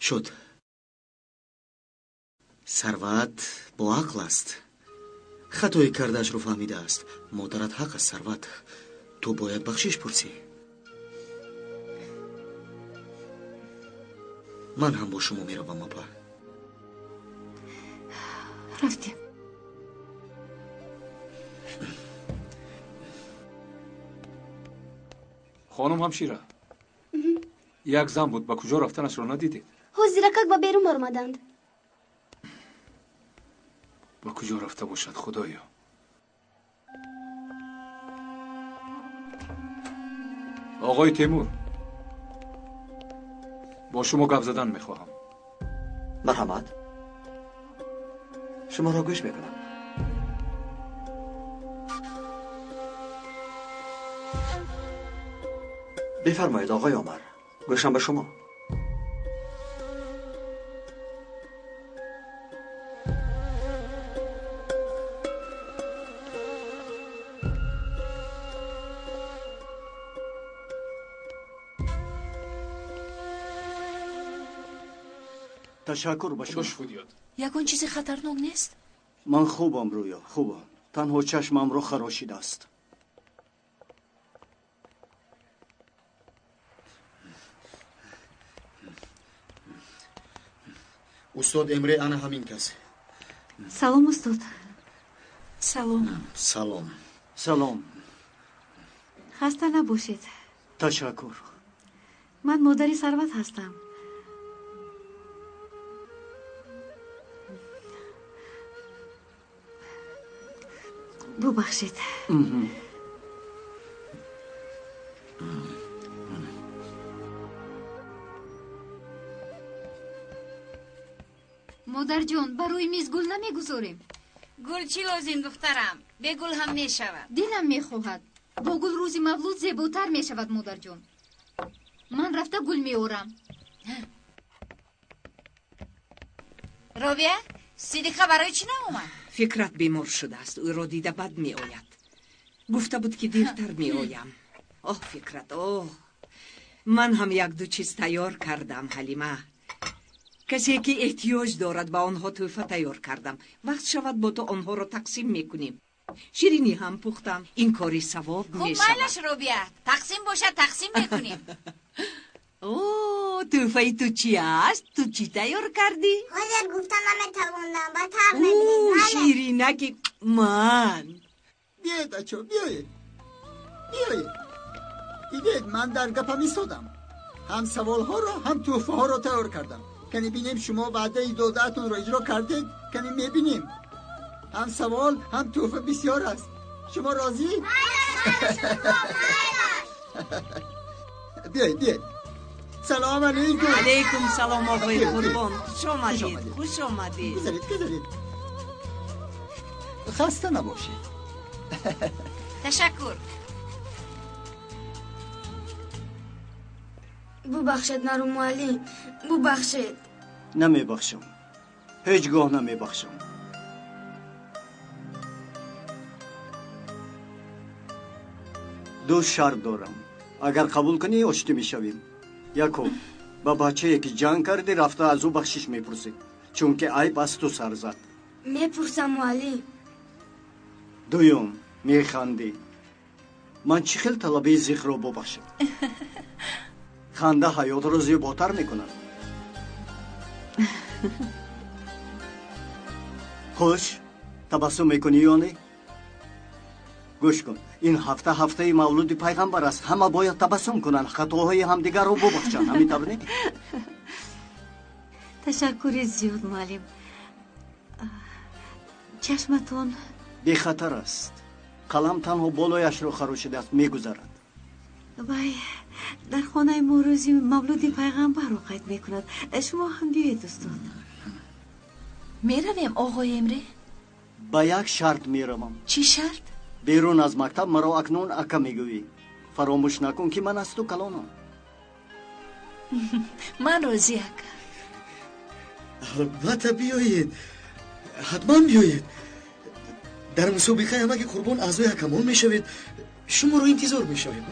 шуд. Сарват боақл аст. Хатои кардаашро фаҳмидааст. Модарат ҳақ аст, Сарват. Ту бояд бахшиш пурсӣ. Ман ҳам бо шумо меравам, апа. Рафтем. Хонум ҳамшира, як зан буд, ба куҷо рафтанашро надидед? Ҳозиракак ба берун баромаданд. Ба куҷо рафта бошад, худоё? Оғои Темур, бо шумо гап задан мехоҳам. Марҳамат, шуморо гӯш мекунам. Бифармоед, оғои Омар, гӯшам ба шумо. Ташаккур ба шумо. Ягон чизи хатарнок нест? Ман хубам, Рӯё, хубам. Танҳо чашмамро харошидааст. Устод Эмре ана ҳамин кас. Салом, устод. Салом. Салом. Салом. Хаста набошед. Ташаккур. Ман модари Сарват ҳастам. Бубахшед. Модарҷон, барои миз гул намегузорем. Гул чӣ лозим, духтарам? Бе гул ҳам мешавад. Дилам мехоҳад. Бо гул рӯзи мавлуд зеботар мешавад, модарҷон. Ман рафта гул меорам. Робия, Сидиқа барои чӣ наомад? Фикрат бемор шудааст, ӯро дида бад меояд. Гуфта буд, ки дертар меоям. Оҳ, Фикрат, оҳ, ман ҳам як-ду чиз тайёр кардам, Ҳалима. Касе ки эҳтиёҷ дорад, ба онҳо тӯҳфа тайёр кардам. Вақт шавад, бо ту онҳоро тақсим мекунем. Ширинӣ ҳам пухтам. Ин кори савоб Хуб, мешавад. Майлаш, Робия, тақсим бошад, тақсим мекунем. О, тӯҳфаи ту чи аст? Ту чӣ тайёр кардӣ? Ҳозир гуфта наметавонам, ба тар Ӯ, мебинед. Бале. ширинаки ман. Биёед, бачо, биёед, биёед. Дидед, ман дар гапам истодам. Ҳам саволҳоро, ҳам тӯҳфаҳоро тайёр кардам. Кани бинем, шумо ваъдаи додаатонро иҷро кардед? Кани мебинем. Ҳам савол, ҳам тӯҳфа бисёр аст. Шумо розӣ? Биёед, биёед. Салом алейкум. Алейкум салом, оғои Биёед, биёед. Қурбон. Хуш омадед, омадед. Хуш омадед. Гузаред, гузаред. Хаста набошед. Ташаккур. Бубахшед маро, муаллим, бубахшед. Намебахшам. Ҳеҷ гоҳ намебахшам. Ду шарт дорам. Агар қабул кунӣ, оштӣ мешавем. Якум, ба бачае ки ҷанг кардӣ, рафта аз ӯ бахшиш мепурсӣ, чунки айб аз ту сар зад. Мепурсам, муаллим. Дуюм, механдӣ. Ман чӣ хел талабаи зихро бубахшам? Ханда ҳаётро зеботар мекунад. Хуш, табассум мекунӣ ё не? Гӯш кун, ин ҳафта ҳафтаи мавлуди пайғамбар аст. Ҳама бояд табассум кунанд, хатоҳои ҳамдигарро бубахшанд. Ҳамин тавр не? Ташаккури зиёд, муаллим. Чашматон бехатар аст. Қалам танҳо болояшро харошидааст, мегузарад. Вай, дар хонаи мо рӯзи мавлуди пайғамбарро қайд мекунад. Шумо ҳам биёед, устод. Меравем, оғои Эмре? Ба як шарт меравам. Чӣ шарт? Берун аз мактаб маро акнун ака мегӯӣ. Фаромӯш накун, ки ман аз ту калонам. Ман розӣ, ака. Албатта биёед, ҳатман биёед. Дар мусобиқаи ҳамаги Қурбон аъзои ҳакамон мешавед. Шуморо интизор мешавем.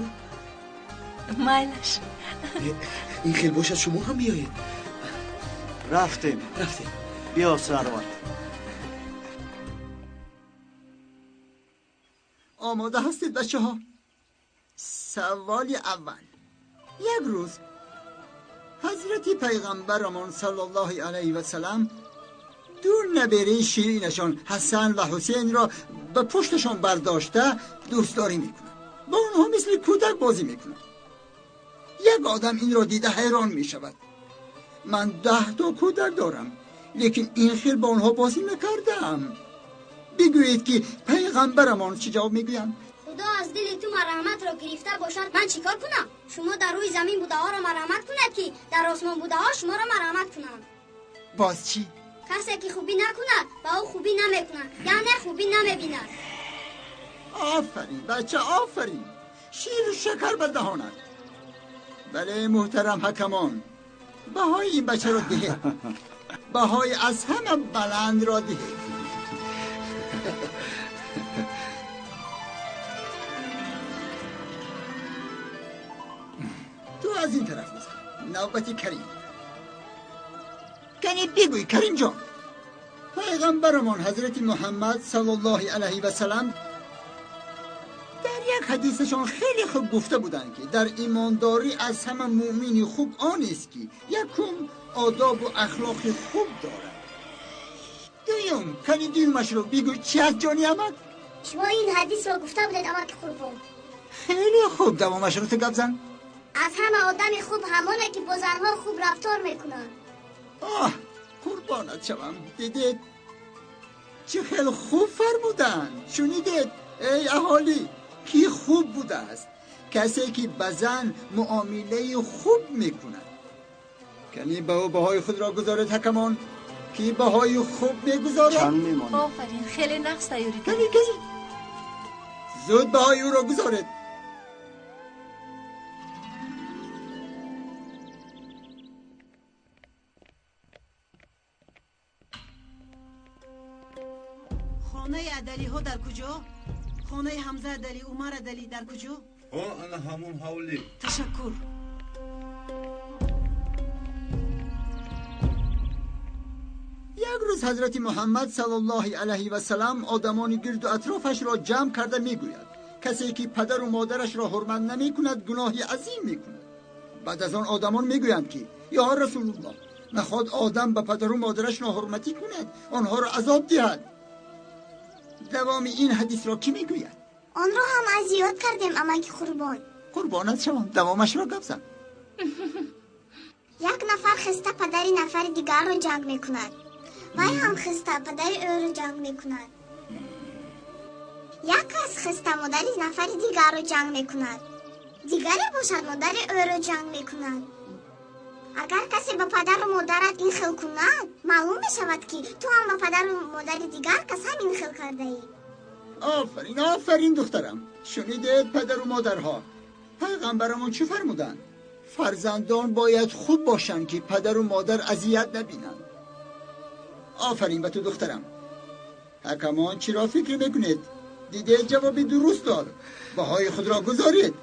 Майлаш. Ин хел бошад, шумо ҳам биёед. Рафтем. Рафтем. Биё, Сарват. Омода ҳастед, бачаҳо? Саволи аввал. Як рӯз ҳазрати пайғамбарамон саллаллоҳу алайҳи васалам ду набераи ширинашон ҳасан ва ҳусейнро ба пушташон бардошта дӯстдорӣ мекунанд. Бо онҳо мисли кӯдак бозӣ мекунанд. Як одам инро дида ҳайрон мешавад. Ман 10 то кӯдак дорам, лекин ин хел бо онҳо бозӣ накардаам. Бигӯед ки пайғамбарамон чӣ ҷавоб мегӯянд? Худо аз дили ту марҳаматро гирифта бошад, ман чӣ кор кунам? Шумо дар рӯи замин будаҳоро марҳамат кунед, ки дар осмон будаҳо шуморо марҳамат кунанд. Боз чӣ? Касе ки хубӣ накунад, ба ӯ хубӣ намекунад, яъне хубӣ намебинад. Офарин бача, офарин. Ширу шакар ба даҳонат. Бале муҳтарам ҳакамон, баҳои ин бачаро диҳед. Баҳои аз ҳама баландро диҳед. Ту аз ин тараф бизан. Навбати Карим. Кани бигӯй Карим ҷон. Пайғамбарамон ҳазрати Муҳаммад саллаллоҳу алайҳи васалам дар як ҳадисашон хеле хуб гуфта буданд, ки дар имондорӣ аз ҳама муъмини хуб он аст, ки якум одобу ахлоқи хуб дорад. Дуюм, кани дуюмашро бигӯ, чи аст ҷони амак? Шумо ин ҳадисро гуфта будед, амаки Қурбон. Хеле хуб, давомашро ту гап зан. Аз ҳама одами хуб ҳамоне, ки бо занҳо хуб рафтор мекунанд. Оҳ, қурбонат шавам. Дидед чӣ хел хуб фармуданд? Шунидед эй аҳолӣ, ки хуб будааст? Касе ки ба зан муомилаи хуб мекунад. Кани ба ӯ баҳои худро гузоред ҳакамон. Ки баҳои хуб мегузорад? Чанд мемонад? Офарин, хеле нақс тайёрӣ. Кани, кани, зуд баҳои ӯро гузоред. Хонаи адалиҳо дар куҷо? Хонаи Ҳамза адали, Умар адали дар куҷо? О, ана ҳамон ҳавлӣ. Ташаккур. Як рӯз ҳазрати Муҳаммад саллаллоҳу алайҳи васалам одамони гирду атрофашро ҷамъ карда мегӯяд: касе ки падару модарашро ҳурмат намекунад, гуноҳи азим мекунад. Баъд аз он одамон мегӯянд, ки ё Расулуллоҳ, наход одам ба падару модараш ноҳурматӣ кунад, онҳоро азоб диҳад. Давоми ин ҳадисро кӣ мегӯяд? Онро ҳам аз ёд кардем, амаки Қурбон. Қурбонат шавам, давомашро гап зан. Як нафар хиста падари нафари дигарро ҷанг мекунад. Вай ҳам хиста падари ӯро ҷанг мекунад. Як кас хиста модари нафари дигарро ҷанг мекунад. Дигаре бошад модари ӯро ҷанг мекунад. Агар касе ба падару модарат ин хел кунад, маълум мешавад, ки ту ҳам ба падару модари дигар кас ҳам ин хел кардаӣ. Офарин, офарин духтарам. Шунидед падару модарҳо, пайғамбарамон чӣ фармуданд? Фарзандон бояд хуб бошанд, ки падару модар азият набинанд. Офарин ба ту духтарам. Ҳакамон чиро фикр мекунед? Дидед ҷавоби дуруст дод. Баҳои худро гузоред.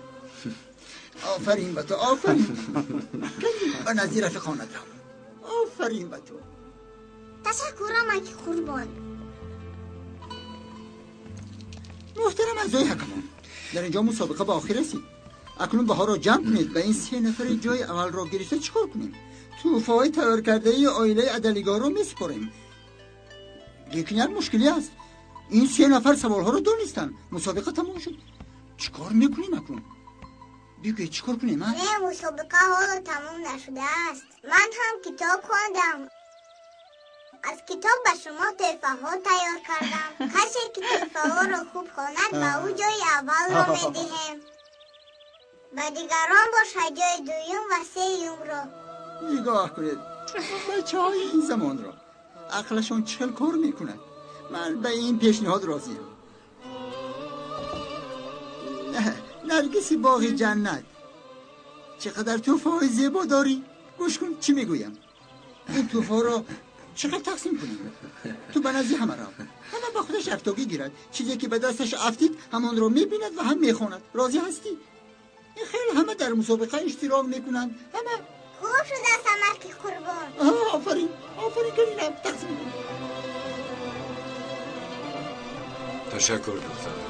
Офарин ба ту, офарин. Ба назди рафиқонат рав. Офарин ба ту. Ташаккур амаки Қурбон. Муҳтарам аъзои ҳакамон, дар инҷо мусобиқа ба охир расид. Акнун баҳоро ҷамъ кунед. Ба ин 3 нафари ҷои аввалро гирифта чӣ кор кунем? Тӯҳфаҳои тайёр кардаи оилаи адалигоҳро месупорем. Лекин як мушкилӣ аст. Ин 3 нафар саволҳоро донистанд. Мусобиқа тамом шуд. Чӣ кор мекунем акнун? Бигӯед, чӣ кор кунем? Не, мусобиқа ҳоло тамом нашудааст. Ман ҳам китоб хондам. Аз китоб ба шумо тӯҳфаҳо тайёр кардам. Касе ки тӯҳфаҳоро хуб хонад, ба ӯ ҷои аввалро медиҳем. Ба дигарон бошад ҷои дуюм ва сеюмро. Нигоҳ кунед бачаҳои ин замонро. Ақлашон чӣ хел кор мекунад. Ман ба ин пешниҳод розиям. Наргиси боғи ҷаннат, чӣ қадар тӯҳфаҳои зебо дорӣ. Гӯш кун чӣ мегӯям. Ин тӯҳфаҳоро чӣ қадр тақсим кунем? Ту ба назди ҳама рав. Ҳама ба худаш яктогӣ гирад. Чизе ки ба дасташ афтид, ҳамонро мебинад ва ҳам мехонад. Розӣ ҳастӣ? Ин хеле ҳама дар мусобиқа иштирок мекунанд. Ҳама хуб шудааст амаки Қурбон. Офарин, офарин, кунинам тақсим кун. Ташаккур духтарам.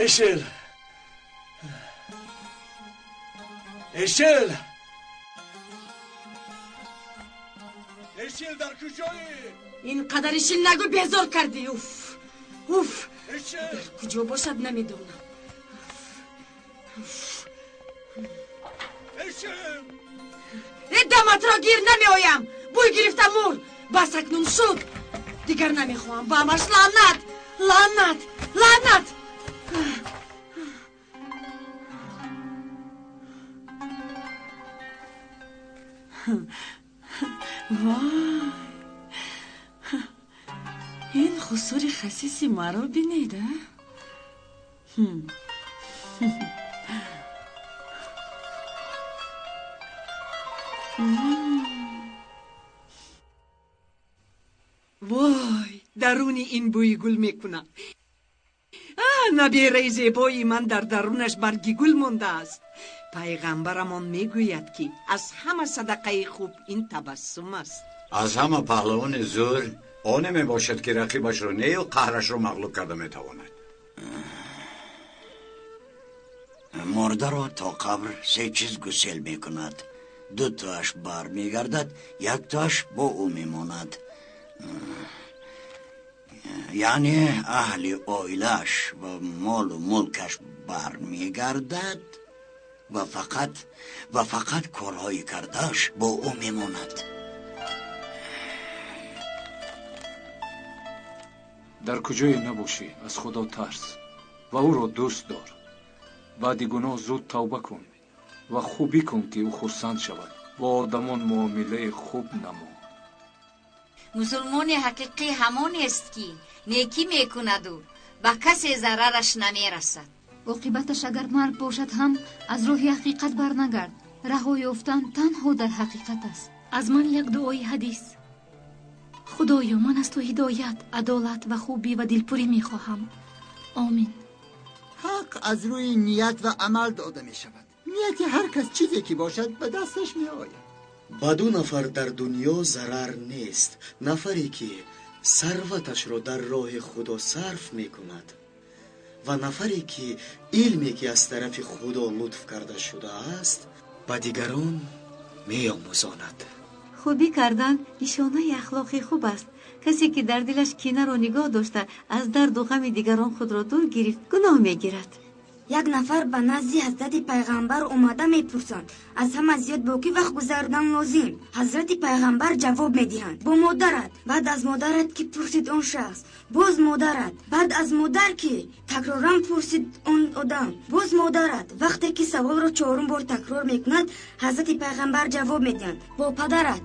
Ишил! Ишил! Ишил, дар куҷоӣ? Ин қадар ишил нагӯ, безор кардӣ. Уф, уф! Дар куҷо бошад, намедонам. Э, даматро гир, намеоям. Бӯй гирифта мур. Бас, акнун шуд. Дигар намехоҳам. Ба ҳамаш лаънат, лаънат, лаънат. Вой, ин хусури хасиси маро бинед, а? Вой, даруни ин бӯи гул мекунад. Набераи зебои ман дар дарунаш барги гул мондааст. Пайғамбарамон мегӯяд, ки аз ҳама садақаи хуб ин табассум аст. Аз ҳама паҳлавони зӯр оне мебошад, ки рақибашро нею қаҳрашро мағлуб карда метавонад. Мурдаро то қабр се чиз гусел мекунад. Дутоаш бармегардад, яктоаш бо ӯ мемонад, яъне аҳли оилааш ва молу мулкаш бармегардад ва фақат корҳои кардааш бо ӯ мемонад. Дар куҷое набошӣ, аз Худо тарс ва ӯро дӯст дор. Баъди гуноҳ зуд тавба кун ва хубӣ кун, ки ӯ хурсанд шавад. Бо одамон муомилаи хуб намо. Мусулмони ҳақиқӣ ҳамонест, ки некӣ мекунаду ба касе зарараш намерасад. Оқибаташ агар марг бошад ҳам, аз роҳи ҳақиқат барнагард. Раҳо ёфтан танҳо дар ҳақиқат аст. Аз ман як дуои ҳадис. Худоё, ман аз ту ҳидоят, адолат ва хубӣ ва дилпурӣ мехоҳам. Омин. Ҳақ аз рӯи ният ва амал дода мешавад. Нияти ҳар кас чизе ки бошад, ба дасташ меояд. Ба ду нафар дар дунё зарар нест: нафаре ки сарваташро дар роҳи Худо сарф мекунад, ва нафаре ки илме ки аз тарафи Худо лутф карда шудааст, ба дигарон меомӯзонад. Хубӣ кардан нишонаи ахлоқи хуб аст. Касе ки дар дилаш кинаро нигоҳ дошта, аз дарду ғами дигарон худро дур гирифт, гуноҳ мегирад. Як нафар ба назди ҳазрати пайғамбар омада мепурсанд: аз ҳама зиёд бо кӣ вақт гузаронидан лозим? Ҳазрати пайғамбар ҷавоб медиҳанд: бо модарат. Баъд аз модарат ки пурсид он шахс, боз модарат. Баъд аз модар ки такроран пурсид он одам, боз модарат. Вақте ки саволро чорум бор такрор мекунад, ҳазрати пайғамбар ҷавоб медиҳанд: бо падарат.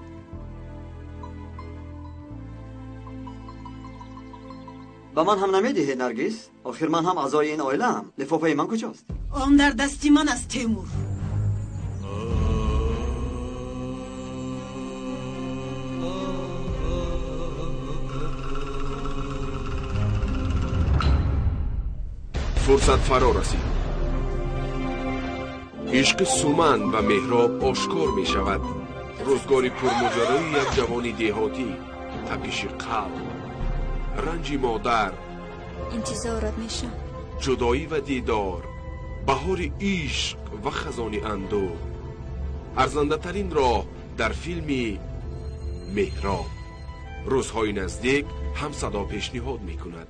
Ба ман ҳам намедиҳед, Наргиз? Охир ман ҳам аъзои ин оилаам. Лифофаи ман куҷост? Он дар дасти ман аст, Темур. Фурсат фаро расид. Ишқи Суман ва Меҳроб ошкор мешавад. Рӯзгори пурмоҷарои як ҷавони деҳотӣ, тапиши қалб, ранҷи модар, интизорат мешам, ҷудоӣ ва дидор, баҳори ишқ ва хазони андӯҳ. Арзандатарин роҳ дар филми Меҳроб. Рӯзҳои наздик ҳамсадо пешниҳод мекунад.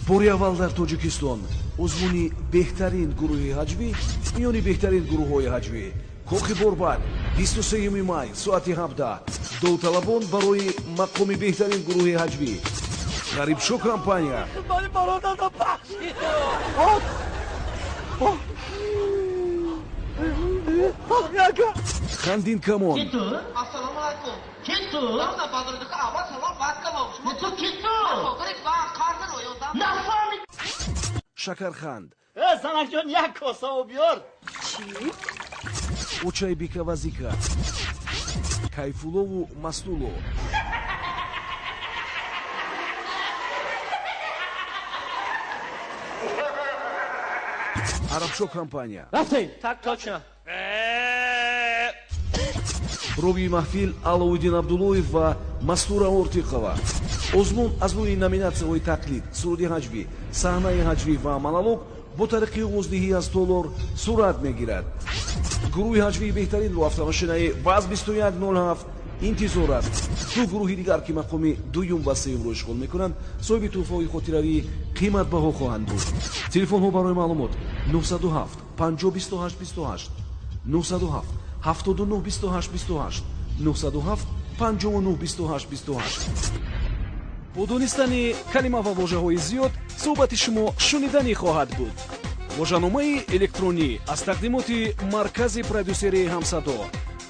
Бори аввал дар Тоҷикистон озмуни беҳтарин гурӯҳи ҳаҷвӣ миёни беҳтарин гурӯҳҳои ҳаҷвӣ. Кохи Борбад, 23 май, соати 17. Довталабон барои мақоми беҳтарин гурӯҳи ҳаҷвӣ: Ғарибшо компания, Хандин Камон, Шакарханд, Занакҷон, як коса об биёр. Очайбика Вазика, Кайфуллову Мастулло, Арабшо компания. Рафтем. Так точно. Ровии маҳфил Аловуддин Абдуллоев ва Мастура Ортиқова. Озмун аз рӯи номинатсияҳои тақлид, суруди ҳаҷвӣ, саҳнаи ҳаҷвӣ ва монолог бо тариқи овоздиҳӣ аз толор сурат мегирад. Гурӯҳи ҳаҷвии беҳтаринро автомошинаи ВАЗ 2107 интизор аст. Ду гурӯҳи дигар, ки мақоми дуюм ва сеюмро ишғол мекунанд, соҳиби тӯҳфаҳои хотиравии қиматбаҳо хоҳанд буд. Телефонҳо барои маълумот: 907 50 28 28, 907 79 28 28, 907 59 28 28. Бо донистани калима ва вожаҳои зиёд суҳбати шумо шуниданӣ хоҳад буд. Вожаномаи электронӣ аз тақдимоти маркази продюсерии «Ҳамсадо».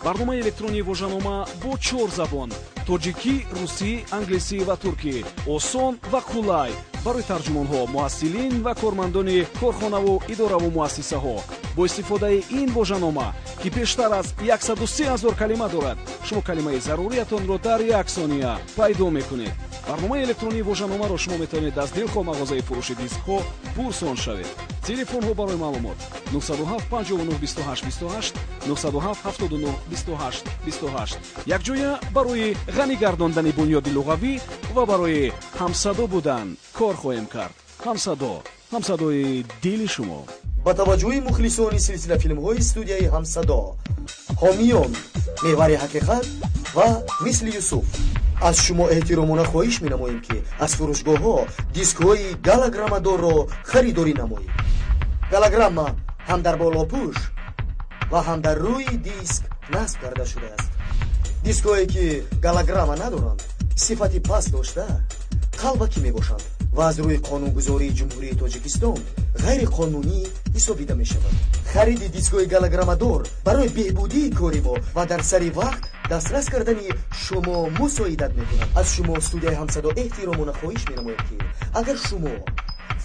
Барномаи электронии вожанома бо чор забон: тоҷикӣ, русӣ, англисӣ ва туркӣ, осон ва қулай барои тарҷумонҳо, муҳассилин ва кормандони корхонаву идораву муассисаҳо. Бо истифодаи ин вожанома, ки бештар аз 103 ҳазор калима дорад, шумо калимаи заруриятонро дар як сония пайдо мекунед. Барномаи электронии вожаномаро шумо метавонед аз дилхоҳ мағозаи фурӯши дискҳо пурсон шавед. Телефонҳо барои маълумот: 907 59 28 28, 907 79 28 28. Якҷоя барои ғанӣ гардондани бунёди луғавӣ ва барои ҳамсадо будан кор хоҳем кард. «Ҳамсадо», ҳамсадои дили шумо. Ба таваҷҷӯҳи мухлисони силсила филмҳои студияи «Ҳамсадо», ҳомиён «Мевари ҳақиқат» ва «Мисли Юсуф», аз шумо эҳтиромона хоҳиш менамоем, ки аз фурӯшгоҳҳо дискҳои голограммадорро харидорӣ намоед. Голограмма ҳам дар болопӯш ва ҳам дар рӯи диск насб карда шудааст. Дискҳое, ки голограмма надоранд, сифати паст дошта, қалбакӣ мебошанд ва аз рӯи қонунгузории Ҷумҳурии Тоҷикистон ғайриқонунӣ ҳисобида мешавад. Хариди дискҳои голограммадор барои беҳбудии кори мо ва дар сари вақт дастрас кардани шумо мусоидат мекунад. Аз шумо студияи «Ҳамсадо» эҳтиромона хоҳиш менамоем, ки агар шумо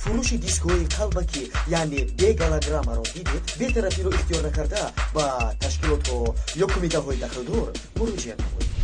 фурӯши дискҳои қалбакӣ, яъне бе голограммаро дидед, бетарафиро ихтиёр накарда, ба ташкилотҳо ё кумитаҳои дахлдор муроҷиат намоед.